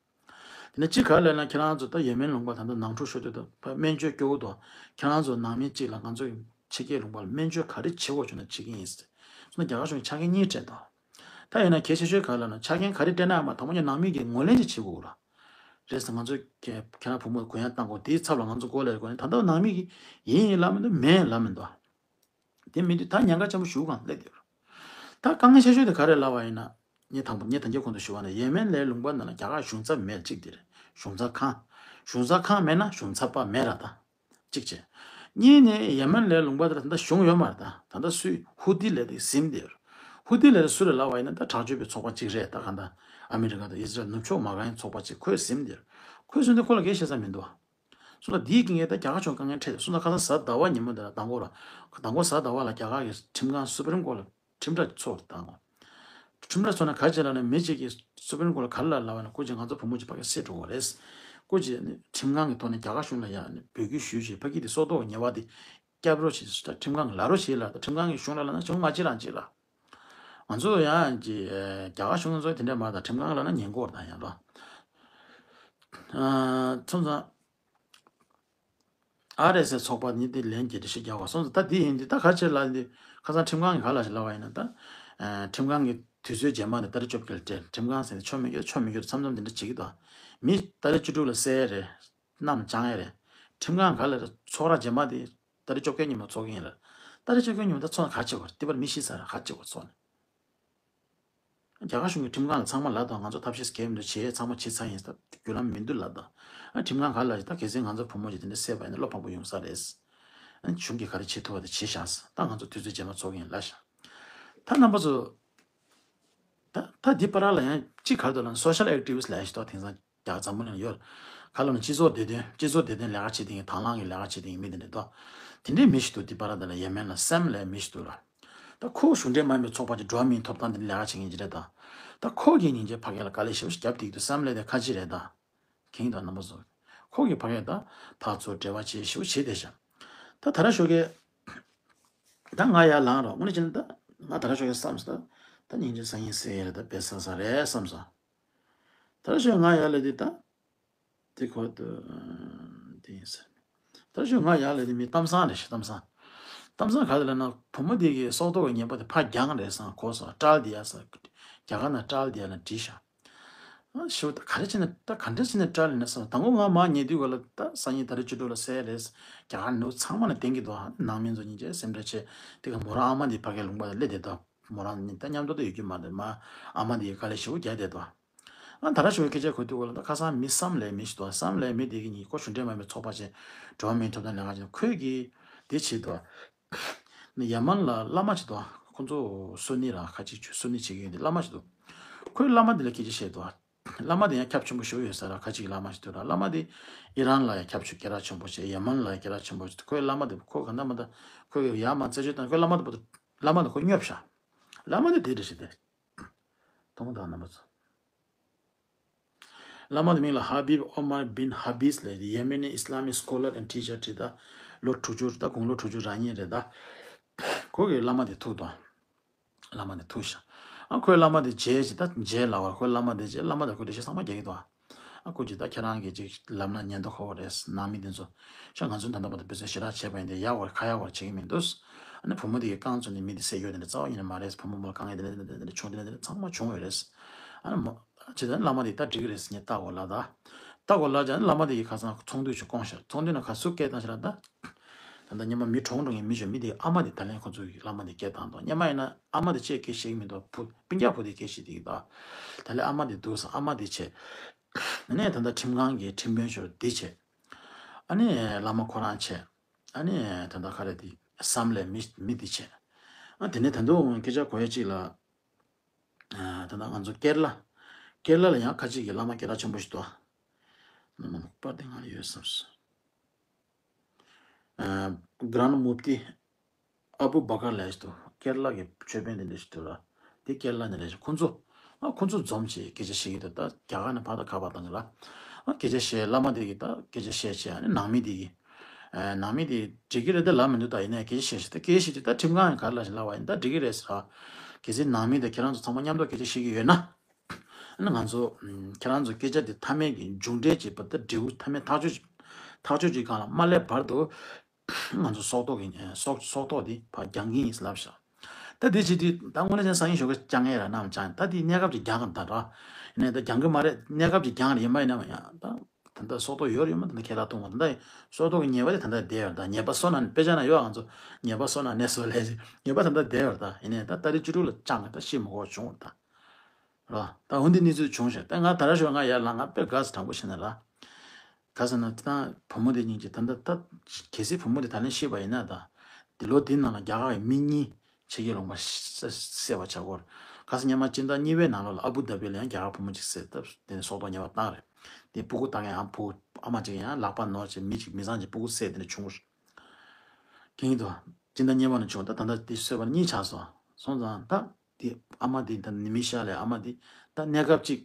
དེ་ནས་གཅིག་ག་ལ་ན་ཁྱེད་རང་ཚོ་ད་ཡེ་མེན་ལུང་པ་ད་ལྟ་ནང་འཁྲུག་ཤོར་དུས་ད་སྨན་བཅོས་སྐྱོ་བོ་དང་ཁྱེད་རང་ཚོ་ནང་མི་གཅིག་ལ་ང་ཚོ་ཕྱི་རྒྱལ་ལུང་པ་ལ་སྨན་བཅོས་ག་རེ་བྱེད་དགོས་བྱུང་ན་བྱེད་ཀྱི་ཡིན་ཟེར། སོང་ན་རྒྱ་གར་གཞུང་ཆ་རྐྱེན་གཉིས་སྤྲད་དང་། ད་ཡིན་ན་གལ་ཆེ་ཤོས་ག་ལ་ན་ཆ་རྐྱེན་ག་རེ་སྤྲད་ན་ཡང་མ་དང་པོ་ཉིད་ནང་མི་གིས་ངོས་ལེན་ཅིག་བྱེད་དགོས་ར། རེད་ཟེར་ང་ཚོ་ཁྱེད་རང་བུ་མོ་གུ་ཡངས་བཏང་དགོས་དེའི་ཚབ་ལ་ང་ཚོ་མགོ་ལས་དགོས་ནས་ད་ལྟ་ནང་མི་གིས་ཡིན་ཡིན་ལབ་མི་འདུག་མེད་ལབ་མི་འདུག་དེ་མི་འདུག་ད་ཉེན་ཁ་ཆེན་པོ་ཞུ་གང་སླེབས་ཡོད་ར། ད་དཀའ་ངལ་ཆེ་ཤོས་དེ་ག་རེ་ལབ་པ་ཡིན་ན། ངས་དང་པོ་ངས་ད་རྒྱ་གོང་དུ་ཞུ་བ་ན་ཡེ་མེན་ལའི་ལུང་པ་ནང་ལ་རྒྱ་གར་གཞུང་ཚབ་མེད་གཅིག་དེ་རེད། གཞུང་ཚབ་ཁང་། གཞུང་ཚབ་ཁང་མེད་ན་གཞུང་ཚབ་པ་མེད་ར་ད། གཅིག་བྱས། གཉིས་ནས་ཡེ་མེན་ལའི་ལུང་པ་དེ་ལ་ད་ལྟ་གཞུང་ཡོད་མ་རེད་ད། ད་ལྟ་སུས་ཧུ་ཏི་ལབ་དེ་ཟིན་དེ་རེད། ཧུ་ཏི་ལབ་དེ་སུ་རེད་ལབ་པ་ཡིན་ན་ད་དྲག་སྤྱོད་པའི་ཚོགས་པ་གཅིག་རེད་ད་གང་ལྟར། ཨ་མི་རི་ཀ་དང་ཨི་སི་རལ་ནུབ་ཕྱོགས་མ་རྐང་ཚོགས་པ་གཅིག་ཁོས་ཟིན་དེ་རེད། ཁོས་ཟིན་དེ་ཁོ་ལ་གས་བཤད་ས་མི་འདུག་སོང་ཙང་འདིའི་རྐྱེན་གྱིས་ད་རྒྱ་གར་ཕྱོགས་དཀའ་ངལ་འཕྲད་སོང་ཙང་ཁ་སང་གཟའ་ཟླ་བ་ཉིན་མོ་འདི་ལ་མདང་དགོང་ར། མདང་དགོང་གཟའ་ཟླ་བ་ལ་རྒྱ་གར་གྱི་ཁྲིམས་ཁང་སུ་པྲིམ་ཀོར་ལ་ཁྲིམས་ར་ཚོགས་བཏང་བ། ཁྲིམས་ར་ཚོགས་ན་ག་རེ་བྱས་ལབ་ན་མི་གཅིག་གིས་སུ་པྲིམ་ཀོར་ལ་ག་རེ་ལབ་ལབ་པ་ན་སྐུ་མཁྱེན་ང་ཚོ་བུ་མོ་གཅིག་ཕ་གིར་བསད་འགྲོ་བ་རེད། སྐུ་མཁྱེན་ཁྲིམས་ཁང་གི་ཐོག་ནས་རྒྱ་གར་གཞུང་ལ་ཡང་འབོད་སྐུལ་ཞུས་བྱས་ཕ་གི་དེ་སྲོག་ཐོག་ཉེས་པ་དེ་སྐྱབས་རོགས་བྱེད་ཟེར་ད་ཁྲིམས་ཁང་གི་ལབ་རོགས་བྱེད་ལ་ད་ཁྲིམས་ཁང་གི་གཞུང་ལ་ལབ་ན་གཞུང་མ་བྱེད་རང་བྱེད་ལ། ང་ཚོ་ཡང་ཅི་རྒྱ་གར་གཞུང་ཚོ་དེ་འདྲ་མ་ད་ཁྲིམས་ཁང་ལ་ན་ཉེན་ཁོག་དང་ཡང་རོ། ཨ་ཚོང་ཚང་། ཨར་ཨེས་ཨེས་ཚོགས་པ་ནི་དེ་ལན་རྒྱས་འདྲི་ཞིག་རྒྱག་པ་སོང་ཙང་ད་འདི་ཡིན་འདི་ད་ག་ཅེ་ལ་འདི་ཁ་སང་ཁྲིམས་ཁང་གི་ག་ལ་ཞིག་ལབ་པ་ཡིན་ན་ད། ཁྲིམས་ཁང་གི་དུས་ཚོད་རྗེས་མ་ནས་ཏ་རིག་བཅོ་བརྒྱད་ལ་སྤྲད་ཁྲིམས་ཁང་ཟེར་ནས་ཆོ་མི་འགྱུར་ཆོ་མི་འགྱུར་མཚམས་མཚམས་འདི་འདྲ་བྱེད་ཀྱི་འདུག་མི་ཏ་རིག་བཅུ་དྲུག་ལ་གསལ་རེད། གནམ་བྱང་ཡ་རེད། ཁྲིམས་ཁང་ག་ལ་རེད། ཚོགས་ར་རྗེས་མ་དེ་ཏ་རིག་བཅོ་བརྒྱད་ཉིན་མོ་ཚོགས་ཀྱི་ཡིན་རེད། ཏ་རིག་བཅོ་བརྒྱད་ཉིན་མོ་ད་ཚོགས་ན་ག་བྱེད་དགོས་རེད། དེ་བར་མི་ཤི་ས་རེད། ག་བྱེད་དགོས་ཚོགས་ནས། རྒྱ་གར་གཞུང་གི་ཁྲིམས་ཁང་ལ་ཚང་མ་ལབ་དང་། ང་ཚོ་ཐབས་ཤེས་གལ་མི་འདུག་བྱས་ཚང་མ་བྱས་ཚར་ཡིན་ཟེར། བརྒྱུད་ལམ་མི་འདུག་ལབ་དང་། ཨ་ཁྲིམས་ཁང་ག་ལ་ད་གལ་སྲིད་ང་ཚོ་བུ་མོ་ཅིག་དེ་འདྲ་བསད་པ་ཡིན་ན་བློ་ཕམ་པོ་ཡོང་ས་རེད། ཨ་གཞུང་གིས་ག་རེ་བྱེད་ཐུབ་པ་དེ་བྱས་བཞག་ཟེར། ད་ང་ཚོ་དུས་ཚོད་རྗེས་མ་ཚོགས་ཀྱི་ཡིན་ལབ་བཞག་ད་རྣམ་པ་ཚོ། ད་ད་འདི་བར་ལ་ཡང་གཅིག་ག་རེ་འདུག་ལབ་ན། སོ་ཤལ་ཨེག་ཊི་བི་སི་ཊི་ལབ་ཡ་ཞིག་འདུག་དེང་སང་རྒྱ་འཛམ་བུ་གླིང་ལ་ཡོད། ག་ལབ་ན་སྤྱི་ཚོགས་བདེ་དོན་སྤྱི་ཚོགས་བདེ་དོན་ལས་ཀ་བྱེད་མཁན་གྱི་དང་བླངས་ཀྱི་ལས་ཀ་བྱེད་མཁན་གྱི་མི་དེ་འདྲ་འདུག་དེ་འདྲའི་མི་ཞིག་འདུག་འདི་བར་ལ་དེ་ལ་ཡེ་མེན་ལ་སེམ་ལབ་མི་ཞིག་འདུག་ལ། ད་ཁོ་གཞུང་འབྲེལ་མ་ཡིན་པའི་ཚོགས་པ་ཅིག་འགྲོ་བ་མིའི་ཐོབ་ཐང་དེ་འདྲ་ལས་ཀ་བྱེད་མཁན་ཅིག་རེད་ད། ད་ཁོ་གིས་སྙིང་རྗེ་ཕ་གི་ལ་དཀའ་ལས་ཞེ་པོ་ཞིག་བརྒྱབ་བསྡད་ཀྱི་འདུག་སེམ་ལབ་དེ་ཁ་ཆེ་རེད་ད། གིང་དང་རྣམ་པ་ཚོ། ཁོ་གི་ཕ་གིར་ད་ཐག་ཚོ་འབྲེལ་བ་བྱེད་ཞུ་བྱེད་བསྡད་ཤག་ད་ད་ར་ཞོ་གས། ད་ང་ཡར་ལངས་རོགས་དངོས་གནས་བྱས་ན་ད། ང་ད་ར་ཞོ་གས་བསམ་སོང་ད། ད་སྙིང་རྗེ་སང་ཉིན་ཟེར་ཡ་རེད་ད་བེ་ས་ས་རེད་བསམ་སོང་། ད་ར་ཞོ་གས་ང་ཡར་ལ་དེ་ད། དེ་ཁོ་ད། དེ་ཡིན་ཟེར། ད་ར་ཞོ་གས་ང་ཡར་ལ་དེ་མི་གཏམ་བཟང་རེད་ཤག་གཏམ་བཟང་། གཏམ་བཟང་ག་རེ་ལབ་ན་བུ་མོ་དེ་གི་སྲོག་ཐོག་གི་ཉེས་པ་དེ་ཕར་རྒྱང་རེད་བསམ་གོ་སོང་། སྤྲལ་དེ་ཡ་ས། རྒྱ་གར་ན་སྤྲལ་དེ་ཡ་ལ་བྲིས་ཤག་ཨ་ཤི་བོ་ད་ག་རེ་བྱས་ནས་ད་ག་འདྲ་བྱས་ནས་བཀྲ་ལ་ནས་སོང་། དང་པོ་ང་མ་ཉལ་དུས་ག་ལ་ད་སང་ཉིན་ད་རེས་བཅུ་དྲུག་ལ་སེ་རེད། རྒྱ་གར་ནུབ་ཚང་མ་ལ་བསྟན་གྱི་འདུག་ཨ་ནང་མི་ཚོ་སྙིང་རྗེ་སེམས་ཁྲལ་ཆེ། དེ་ག་མོ་རང་ཨ་མ་འདི་ཕ་གའི་ལུང་པ་ལ་སླེབས་བསྡད་འདུག་མོ་རང་ནི་ད་མཉམ་དུ་ད་ཡོད་རྒྱུ་མ་རེད། མ་ཨ་མ་འདི་དཀའ་ལས་ཞེ་པོ་རྒྱག་བསྡད་འདུག་ཨ་ད་ར་ཞོ་སྐད་ཆ་གོ་དུས་ག་ལ་ད་ཁ་སང་མི་སམ་ལབ་མི་ཞིག་འདུག་སམ་ལབ་མི་དེ་གི་ཉིན་ཁོ་གཞུང་འབྲེལ་མ་ཡིན་པའི་ཚོགས་པ་ཆེ། འགྲོ་བ་མིའི་ཐོབ་ཐང་ལས་ཀ་ཆེ། ཁོས་གི་དེ་བྱེད་འདུག་ནི་ཡ་མན་ལ་བླ་མ་ཅིག་འདུག་ཁོ་ཚོ་སུ་ནི་ར་ཁ་ཅིག་ཆུ་སུ་ནི་བྱེད་ཀྱི་ཡོད་དེ་བླ་མ་ཅིག་འདུག་ཁོས་བླ་མ་དེ་ལ་སྐད་ཆ་བཤད་འདུག་བླ་མ་དེ་ཡང་ཁྱབ་ཆེན་པོ་ཞེ་པོ་ཡོད་ས་ར་ཁ་ཅིག་གི་བླ་མ་ཞིག་འདུག་ར། བླ་མ་དེ་ཨི་རན་ལ་ཡང་ཁྱབ་ཆེ་སྐད་གྲགས་ཆེན་པོ་བྱས། ཡ་མན་ལ་ཡང་སྐད་གྲགས་ཆེན་པོ་བྱས། ཁོའི་བླ་མ་དེ་ཁོ་ག་འདྲ་མ་འདྲ་ཁོས་ཡ་མ་རྩད་གཅོད་བཏང་། ཁོའི་བླ་མ་དེ་བླ་མ་དེ་ཁོ་སྙོབ་ཤག་བླ་མ་དེ་དེ་འདྲ་ཞིག་དེ། མཐོང་དང་རྣམ་པ་ཚོ། བླ་མ་དེ་མིང་ལ་ཧ་བིབ་ཨོ་མར་བིན་ཧ་བིས་ལབ། ཡེ་མེ་ནི་ཨི་སི་ལ་མི་སྐོ་ལར་ཨེན་ཊི་ཊི་ཆར་བྲིས། ད་ལོ་དྲུག་ཅུ། ད་དགུང་ལོ་དྲུག་ཅུ་རག་མཁན་རེད་ད། ཁོ་གི་བླ་མ་དེ་ཐུག་དང་། བླ་མ་དེ་ཐུག་ཤག་ཨ་ཁོའི་བླ་མ་དེ་མཇལ་ཅིག་ད་མཇལ་ལབ་པར་ཁོའི་བླ་མ་དེ་མཇལ། བླ་མ་དང་ཁོའི་འགྲེལ་བཤད་ཚང་མ་རྒྱག་གི་འདུག་ཨ་ཁོ་ཅིག་ད་ཁྱེད་རང་གིས་ཅིག་ལབ་ན་ཉན་མདོག་ཁ་པོ་རེད། ནང་མི་དེ་ཚོ་ཤ་ང་ཚོ་ད་ལྟ་བར་དུ་བེད་སྤྱོད་ཞེ་དྲག་བྱས་པ་ཡིན་ཏེ་ཡག་པར་ཁ་ཡག་པར་བྱེད་ཀྱི་མི་འདུག་ཨ་ནི་བུ་མོ་དེ་གི་རྐང་བཙུགས་ནས་མི་དེ་བསད་ཡོད་དེ་འདྲ་རྩ་བ་ཉིད་ནས་མ་རེད། བུ་མོ་མོ་ལ་དཀའ་ངལ་དེ་འདྲ་དེ་འདྲ་དེ་འདྲ་བྱུང་། དེ་འདྲ་དེ་འདྲ་ཚང་མ་བྱུང་ཡོད་རེད། ཨ་ནི་མོ་ཇི་ལྟར་བླ་མ་དེ་ད་འགྲིག་གི་རེད་ཟེར་ངས་ལྟ་དགོས་ལ་ད། ལྟ་དགོས་ལ་ཅང་བླ་མ་དེ་ཡི་ཁ་སང་ཚོགས་འདུ་ཞིག་བསྐོངས་ཤག་ཚོགས་འདུ་ནང་ཁ་སུ་སྐད་བཏང་ཤག་ལ་ད། ད་ལྟ་སྔོན་མ་མི་གྲོངས་འགྲོ་མཁན་མི་ཞིག་མི་དེའི་ཨ་མ་དེ་ད་ལན་ཁོ་ཚོ་གི་བླ་མ་དེ་སྐད་བཏང་འདུག་སྔོན་མ་ཡིན་ན་ཨ་མ་དེ་ཅེས་སྐད་བཤད་ཀྱི་མི་འདུག་བུ་སྤུན་ཀྱག་བུ་དེ་སྐད་བཤད་བསྡད་ཀྱི་འདུག་ད་ལན་ཨ་མ་དེ་འདུག་སེ་ཨ་མ་དེ་བྱས། ཨ་ནི་ད་ལྟ་ཁྲིམས་ཁང་གི་ཁྲིམས་དཔོན་ཞིག་དེ་བྱས། ཨ་ནི་བླ་མ་ཁོ་རང་བྱས། ཨ་ནི་ད་ལྟ་ག་རེ་དེ་སམ་ལབ་མི་མི་དེ་བྱས། ཨ་དེ་ནས་ད་དུང་སྐད་ཆ་གོ་ཡ་གཅིག་ལ། ཨ་ད་ལྟ་ང་ཚོ་ཀེར་ལ། ཀེར་ལ་ལ་ཡང་ཁ་ཅིག་གི་བླ་མ་སྐད་གྲགས་ཆེན་པོ་ཞིག་འདུག་ཨ་ནི་མ་པར་དེ་ང་ལ་ཡོད་བསམ་སོང་། ཨ་གྷ་རན་མུབ་ཏི་ཨ་བུ་བ་ཀར་ལབ་ཞིག་འདུག་ཀེར་ལ་གི་ཆོས་དཔོན་དེ་འདྲ་ཞིག་འདུག་ལ། དེ་ཀེར་ལ་ནས་རེད་ཤག་ཁོ་ཚོ། ཨ་ཁོ་ཚོ་འཛོམས་བྱས་སྐད་ཆ་བཤད་ཀྱི་འདུག་ད་རྒྱ་གར་ནས་ཕར་དང་ཁ་པར་བཏང་གི་ལ། ཨ་སྐད་ཆ་བཤད། བླ་མ་དེ་གིས་ད་སྐད་ཆ་བཤད་བྱས། ཨ་ནི་ནང་མི་དེ་གིས། ཨ་ནང་མི་དེ་འགྲིག་གི་རེད་ད་ལབ་མི་འདུག་ད་ཡིན་ནའི་སྐད་ཆ་བཤད་བྱས། ད་སྐད་ཆ་བཤད་དུས་ད་ཁྲིམས་ཁང་གིས་ག་རེ་ལབ་བཞིན་ལབ་པ་ཡིན། ད་འགྲིག་གི་རེད་ཟེར་ར། གལ་སྲིད་ནང་མི་དང་ཁྱེད་རང་ཚོ་ཚང་མ་མཉམ་དུ་སྐད་ཆ་བཤད་ཀྱི་ཡོད་ན། ཨ་ནི་ང་ཚོ་ཨམ་ཁྱེད་རང་ཚོ་སྐད་ཆ་དེ་མཐའ་མའི་གི་མཇུག་འབྲས་ཅིག་བར་དུ་འབྲས་བུ་མཐའ་མའི་ཐག་གཅོད་ཅིག་ཐག་གཅོད་ཅིག་སྒང་ལ་མ་སླེབས་བར་དུ། ང་ཚོ་སྲོག་ཐོག་གི་སྲོག་སྲོག་ཐོག་དེ་ཕར་རྒྱང་གིན་ཡིན་ལབ་ཤག་ད་དེ་བྱེད་དུས་ད་དངོས་གནས་ཅན་སང་ཉིན་ཞོགས་ཀས་རྐྱང་ངེས་ར་ནམ་ཅང་ད་དེ་གནས་སྐབས་ཀྱི་རྒྱང་ད་ར། ཡིན་ནའི་ད་རྒྱང་གི་མ་རེད། གནས་སྐབས་ཀྱི་རྒྱང་རེད། ཡིན་པ་ཡིན་ནའི་ཡང་ད་ད་ལྟ་སྲོག་ཐོག་ཡོད་རེད་ཡོད་མ་ད་ལྟ་ཁས་ལ་གཏོང་བ་ད་ལྟ་སྲོག་ཐོག་གི་ཉེས་པ་དེ་ད་ལྟ་བསྡད་ཡོད་རེད། ད་ཉེས་པ་གསོ་ན་དཔེ་ཆ་ན་ཡོད། ང་ཚོ་ཉེས་པ་གསོ་ན་གནས་གསོ་ལས་ཉེས་པ་ད་ལྟ་བསྡད་ཡོད་རེད། ད་ཡིན་ནའི་ད་ཏ་རིག་བཅུ་དྲུག་ལ་ཅང་ད་ཤེས་མི་དགོས་བྱུང་བ་ད། ར། ད་འོན་ཏེ་གནས་ཚུལ་བྱུང་ཞིང་ད་ང་ད་ར་ཞོགས་ང་ཡར་ལངས། ང་དཔེ་དགའ་ས་དྲང་པོ་བཤད་ན་ར། ག་ཟེར་ན་ད་བུ་མོ་དེ་སྙིང་རྗེ། ད་ད་ད་གལ་སྲིད་བུ་མོ་དེ་ད་ལན་ཤི་བ་ཡིན་ན་ད། དེ་ལོ་དེའི་ནང་ལ་རྒྱ་གར་གྱི་མི་གཉིས་ཕྱི་རྒྱལ་ལུང་པ་བསད་པ་བྱ་སྐོར། ག་ཟེར་སྔོན་མ་སྤྱི་ཟླ་གཉིས་པའི་ནང་ལོགས་ལ་ཨ་བུ་དྷ་བི་ལ་ཡང་རྒྱ་གར་བུ་མོ་གཅིག་བསད། ད་དེ་ནས་སྲོག་ཐོག་ཉེས་པ་བཏང་རེད། དེ་སྤུ་གུ་ལྟ་མཁན་ཨ་བུ་ཨ་མ་གཅིག་ཡང་ལག་པ་ནོར་བྱས་མི་གཅིག་མི་ཚང་གཅིག་སྤུ་གུ་བསད། དེ་ནས་བྱུང་། གིན་དོ། སྤྱི་ཟླ་གཉིས་པ་ནས་བྱུང་། ད་ད་ལྟ་དེ་གསོད་པ་གཉིས་ཆགས་སོང་། སོང་ཙང་ད་དེ་ཨ་མ་དེ་ད་ནི་མི་ཤ་ལས་ཨ་མ་དེ་ད་གནས་སྐབས་གཅིག་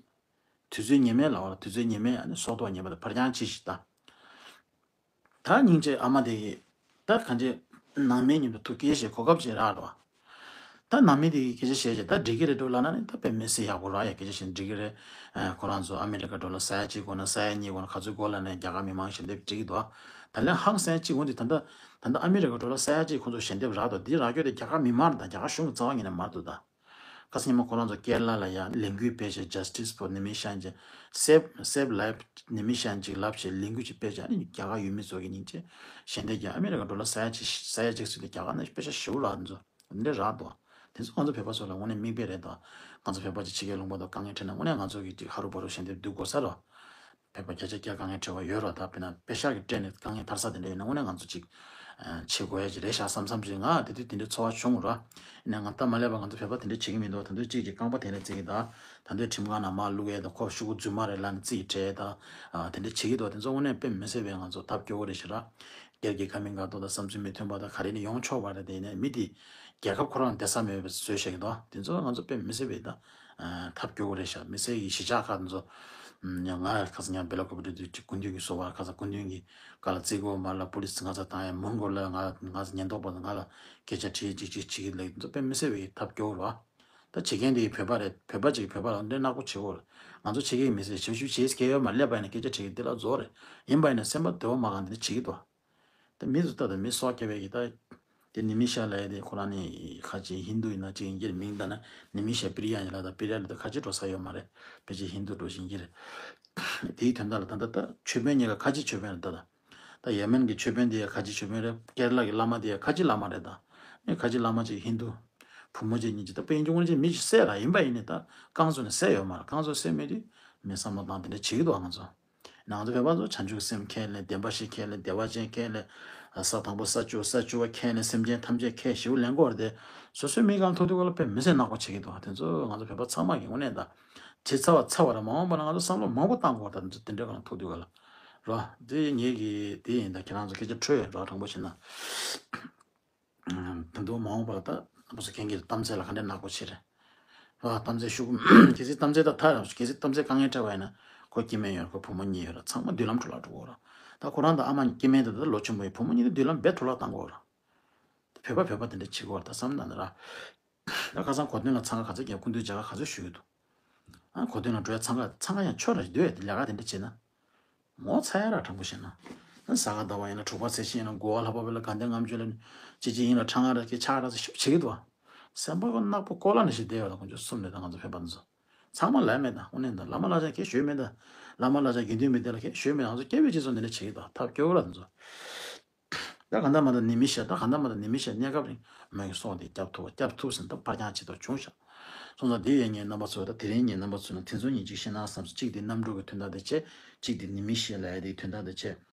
དུས་ཚོད་ངེས་མེད་ལ་བར་དུས་ཚོད་ངེས་མེད་ཨ་ནི་སྲོག་ཐོག་ཉེས་པ་དང་ཕར་འགྱངས་ཅི་ཞིག་ད། ད་སྙིང་རྗེ་ཨ་མ་དེ་གིས་ད་གང་ཅི་ནང་མི་མཉམ་དུ་ཐུག་སྐད་བཤད་གོ་སྐབས་ཅིག་རག་རོགས། ད་ནང་མི་དེ་གིས་སྐད་ཆ་བཤད་བྱས་ད་འགྲིག་གི་རེད་འགྲོ་ལབ་ན་ནི་ད་དཔེ་མི་སྲིད་ཡག་པོ་རག་ཡ། སྐད་ཆ་བཤད་འགྲིག་གི་རེད། ཨ་ཁོ་རང་ཚོ་ཨ་མི་རི་ཀ་འགྲོ་ལ་ས་ཡ་གཅིག་དགོས་ན་ས་ཡ་གཉིས་དགོས་ན་ག་ཚོད་དགོས་ལབ་ན་རྒྱ་གར་མི་མང་ཞལ་འདེབས་འགྲིག་གི་འདུག་ད་ལན་ཧང་སང་གཅིག་འོན་ཏེ་ད་ལྟ་ད་ལྟ་ཨ་མི་རི་ཀ་འགྲོ་ལ་ས་ཡ་གཅིག་ཁོ་ཚོ་ཞལ་འདེབས་རག་འདུག་འདི་རག་རྒྱུ་དེ་རྒྱ་གར་མི་མང་དང་རྒྱ་གར་གཞུང་གི་རྩ་བ་ཉིད་ནས་མ་འདུག་ད། ཁ་སང་ཉི་མ་ཁོ་རང་ཚོ་ཀེ་ར་ལ་ལ་ཡ་ལས་འགུལ་སྤེལ་བྱས། Justice for Nimisha ཅེས། Save Save Life Nimisha ཅིག་ལབ་བྱས་ལས་འགུལ་ཅིག་སྤེལ་བྱས། ཨ་ནི་རྒྱ་གར་ཡུལ་མི་ཚོ་གི་སྙིང་རྗེ་ཞལ་འདེབས་ཀྱིས་ཨ་མི་རི་ཀ་ཌོ་ལར་ས་ཡ་གཅིག་ས་ཡ་གཅིག་ཚུད་དེ་རྒྱ་གར་ནང་དཔེ་ཆ་ཞེ་པོ་རག་འདུག་འདི་འདྲ་རག་འདུག་དེ་ཚོ་ང་ཚོ་བོད་པ་ཚོ་ལ་དངོས་གནས་མིག་དཔེ་རེད་དོ། ང་ཚོ་བོད་པ་ཅིག་ཕྱི་རྒྱལ་ལུང་པ་དང་དཀའ་ངལ་འཕྲད་ན་དངོས་གནས་ང་ཚོ་གི་ཅིག་ཧ་རུ་བ་རུ་ཞལ་འདེབས་སྡུག་དགོས་ས་རེད། བོད་པ་བརྒྱ་ཆ་བརྒྱ་དཀའ་ངལ་འཕྲད་པ་ཡོད་རེད། ད་དཔེར་ན་པེ་ཤག་གི་སྤྲད་ནས་དཀའ་ངལ་དར་ས་དེ་འདྲ་ཡིན་ན་དངོས་གནས་ང་ཚོ་ཅིག་ཨ་བྱེད་དགོས་ཡ་ཅིག་རེད་ཤག་བསམ་བསམ་ཅིག་ང་དེ་དུས་དེ་འདྲའི་ཚོར་བ་བྱུང་ར། ཡིན་ན་ང་ད་མ་སླེབས་པ་ང་ཚོ་བོད་པ་དེ་འདྲ་བྱེད་ཀྱི་མི་འདུག་ད་དུང་གཅིག་གིས་རྐང་པ་དེ་འདྲ་བརྩི་གི་ད། ད་དུང་ཁྲིམས་ཁང་ནང་མར་བླུག་ཡས་དང་ཁོ་ཤོག་གུ་རྫུན་མ་རེད་ལབ་ནས་རྩིས་སྤྲད་ད། ཨ་དེ་འདྲ་བྱེད་ཀྱི་འདུག་དེ་ཚོ་དངོས་གནས་དཔེ་མི་སྲིད་པའི་ང་ཚོ་ཐབས་སྐྱོ་བོ་རེད་ཤག་ར། སྒེར་གྱི་ཁ་མིན་ག་ཏོ་དང་བསམ་ཚུལ་མི་མཐུན་པ་དང་ག་རེ་ནས་ཡོང་ཆོག་པ་རེད། དེ་ནས་མི་དེ་རྒྱལ་ཁབ་ཁོ་རང་བསྡད་ས་མེད་པའི་བཟོས་བཞག་གི་འདུག་དེ་ཚོ་ང་ཚོ་དཔེ་མི་སྲིད་པའི་ད་ཨ་ཐབས་སྐྱོ་བོ་རེད་ཤག་མི་སེར་གྱི་གཞིས་ཆགས་ཁག་དེ་ཚོ་ཨམ་ང་ཁ་སང་ཉམས་སྦེ་ལ་ཁོ་པ་དུ་དུ་ཅིག་སྐུ་མདུན་གྱི་སོ་བ་ཁ་སང་སྐུ་མདུན་གྱི་ག་ལ་རྩིས་སྐོར་མ་ལ་པོ་ལིས་ང་ཚ་བཏང་ཡ་མོན་གྷོ་ལ་ང་ང་ཚ་ཉེན་རྟོག་པ་ང་ལ་སྐད་ཆ་དྲིས་ཅིག་ཅིག་ཅིག་ལེགས་དེ་ཚོ་དཔེ་མི་སྲིད་པའི་ཐབས་སྐྱོ་བོ་རེད་བ། ད་བྱེད་མཁན་དེ་བོད་པ་རེད། བོད་པ་ཅིག་བོད་པ་ལ་འདྲེ་ནག་པོ་བྱེད་དགོས་རེད། ང་ཚོ་བྱེད་ཀྱི་མི་སྲིད་ཞབས་ཞུ་བྱེད་མཁན་ཡོད་མ་སླེབས་པ་ཡིན་ན་སྐད་ཆ་དྲིས་ཀྱི་འདི་ལ་རྫོགས་རེད། ཡིན་པ་ཡིན་ན་སེམས་པ་བདེ་བོ་མ་གང་འདི་ནི་བྱེད་ཀྱི་འདུག་ད་མི་ཚོ་ལྟ་དང་མི་སྲོག་སྐྱོབ་པའི་གི་ད། དེ་ནི་མི་ཤ་ལ་ཡ་དེ་ཁོ་རང་ནི་ཁ་ཅིག་ཧིན་དུ་ཡིན་ན་ཅིག་ཡིན་གྱི་རེད། མིང་ད་ན་ནི་མི་ཤ་པི་རི་ཡ་ཡིན་ལ་ད་པི་རི་ཡ་ལ་ད་ཁ་ཅིག་འགྲོ་ས་ཡོད་མ་རེད། ཕལ་ཆེར་ཧིན་དུ་འགྲོ་བཞིན་གྱི་རེད། དེའི་དོན་དག་ལ་ད་ད་ད་ཆོས་དཔོན་གཉིས་ཀ་ཁ་ཅིག་ཆོས་དཔོན་རེད་ད་ད། ད་ཡེ་མེན་གྱི་ཆོས་དཔོན་དེ་ཡ་ཁ་ཅིག་ཆོས་དཔོན་རེད། ཀེ་ར་ལ་གི་བླ་མ་དེ་ཡ་ཁ་ཅིག་བླ་མ་རེད་ད། ནི་ཁ་ཅིག་བླ་མ་ཅིག་ཧིན་དུ། བུ་མོ་ཅིག་གཉིས་ཅིག་ད་དཔེ་ཡིན་གྱི་དངོས་གནས་ཅིག་མི་ཞིག་བསད་ལ་ཡིན་པ་ཡིན་ནི་ད་རྐང་བཙུགས་ནས་བསད་ཡོད་མ་རེད། རྐང་བཙུགས་བསད་མེད་དུས་མི་བསམ་བློ་བཏང་དེ་འདྲ་བྱེད་ཀྱི་འདུག་ང་ཚོ། ང་ཚོ་བོད་པ་ཚོ་བྱང་ཆུབ་སེམས་ཁས་ལེན། བདེན་པ་བཞི་ཁས་ལེན། བདེ་བ་ཅན་ཁས་ལེན། ས་དང་པོ་ས་བཅུ་ས་བཅུ་པ་ཁས་ལེན། སེམས་ཅན་ཐམས་ཅད་ཁས་ཞེ་པོ་ལེན་དགོས་རེད་དེ། སོ་སོའི་མི་གང་ཐུག་དུས་ག་ལ་དཔེ་མི་སྲིད་ནག་པོ་བྱེད་ཀྱི་འདུག་དེ་ཚོ་ང་ཚོ་བོད་པ་ཚང་མ་གི་དངོས་གནས་ད་ཇི་ཚ་བ་ཚ་བ་ར་མ་འོངས་པ་ན་ང་ཚོ་བསམ་བློ་མང་པོ་བཏང་དགོས་རེད་ད། དེ་འདྲ་ག་ལ་ཐུག་དུས་ག་ལ་རོ། དེ་ངེད་ཀྱི་དེ་ཡིན་ད། ཁྱེད་རང་ཚོ་སྐད་ཆ་འཕྲོད་རོ། དྲང་པོ་བྱས་ན། ད་དུང་མ་འོངས་པར་ད་ང་ཚོ་ཁྱེད་ཀྱི་གཏམ་ཚད་ལ་ག་འདྲ་ནག་པོ་བྱེད་རེད། ཨ་གཏམ་ཚད་ཤུགས་གལ་སྲིད་གཏམ་ཚད་ད་ཐར་ར། གལ་སྲིད་གཏམ་ཚད་དཀའ་ངལ་འཕྲད་པ་ཡིན་ན་ཁོ་སྐྱེ་དམན་ཡོད་ར། ཁོ་བུ་མོ་གཉིས་ཡོད་ར། ཚང་མ་མདུན་ལམ་འཕྲོ་བརླག་འགྲོ་གོ་ར། ད་ཁོ་རང་ད་ཨ་མ་སྐྱེ་དམན་དེ་ད་ལོ་ཆེན་པོ་ཡིན། བུ་མོ་གཉིས་ད་མདུན་ལམ་རྦད་འཕྲོ་བརླག་བཏང་གོ་ར། ད་བོད་པ་བོད་པ་དེ་འདྲ་བྱེད་གོ་ར། ད་བསམ་ན་ན་ར། ད་ཁ་སང་གོ་སྟོན་ལ་འཚང་ཁ་ག་ཚོད་རྒྱབ། སྐུ་མདུན་མཇལ་ཁ་ག་ཚོད་ཞུ་གི་འདུག་ཨ་གོ་སྟོན་ལ་འགྲོ་ཡ་འཚང་ཁ་འཚང་ཁ་ཡང་ཆོ་ར་ཞིག་སྡོད་ཡ་དེ་ལས་ཀ་དེ་འདྲ་བྱེད་ན། ངོ་ཚ་ཡ་ར། དྲང་པོ་བཤད་ན། ཟ་ཁང་ཟླ་བ་ཡིན་ན། དྲུག་པ་ཚེས་གཅིག་ཡིན་ན། དགུ་པ་ལྷག་པ་བས་ལ། དགའ་ལྡན་ལྔ་མཆོད་ལ། ཅི་ཅི་ཡིན་ལ། ཁྲ་ང་ར་སྐྱེ་ཆག་ར་ཟེར་ཞིབ་བྱེད་ཀྱི་འདུག་བ། སེམས་པ་ཁོ་ནག་པོ་ཀོ་ལ་ནི་ཞིག་བསྡད་ཡོད་ལ། ཁོང་ཚོ་གསུམ་རེད་ད། ང་ཚོ་བོད་པ་འདི་ཚོ་ཚང་མ་ལ་མེད་ད། དངོས་གནས་ད་བླ་མ་བླ་ཆེན་གས་ཞོལ་མེད་ད། བླ་མ་བླ་ཆེན་དགེ་འདུན་མི་སྡེ་ལ་གས་ཞོལ་མེད། ང་ཚོ་སྐྱེ་བའི་རྗེས་སུ་འདི་འདྲ་བྱེད་ཀྱི་འདུག་ཐབས་སྐྱོ་བོ་ར་འདི་ཚོ། ད་ག་འདྲ་མ་འདྲ་ནི་མི་ཤེས། ད་ག་འདྲ་མ་འདྲ་ནི་མི་ཤེས། གནས་སྐབས་རིང་མོས་ཀྱི་སྲོག་འདི་སྐྱབས་ཐུབ་པ་སྐྱབས་ཐུབ་ཟིན་ད་ཕར་འགྱངས་བྱེད་དོ་བྱུང་ཤག་སོང་ཙང་འདི་ཡས་ངས་རྣམ་པ་ཚོ། ད་དེ་རིང་ངས་རྣམ་པ་ཚོ་ལ་དེ་ཚོ་ཉིན་གཅིག་བཤད་ན་བསམ་སོང་། གཅིག་དེ་གནམ་གྲུ་གི་དོན་དག་དེ་བྱས། གཅིག་དེ་ནི་མི་ཤེས་ལ་ཡ་དེའི་དོན་དག་དེ་བྱས།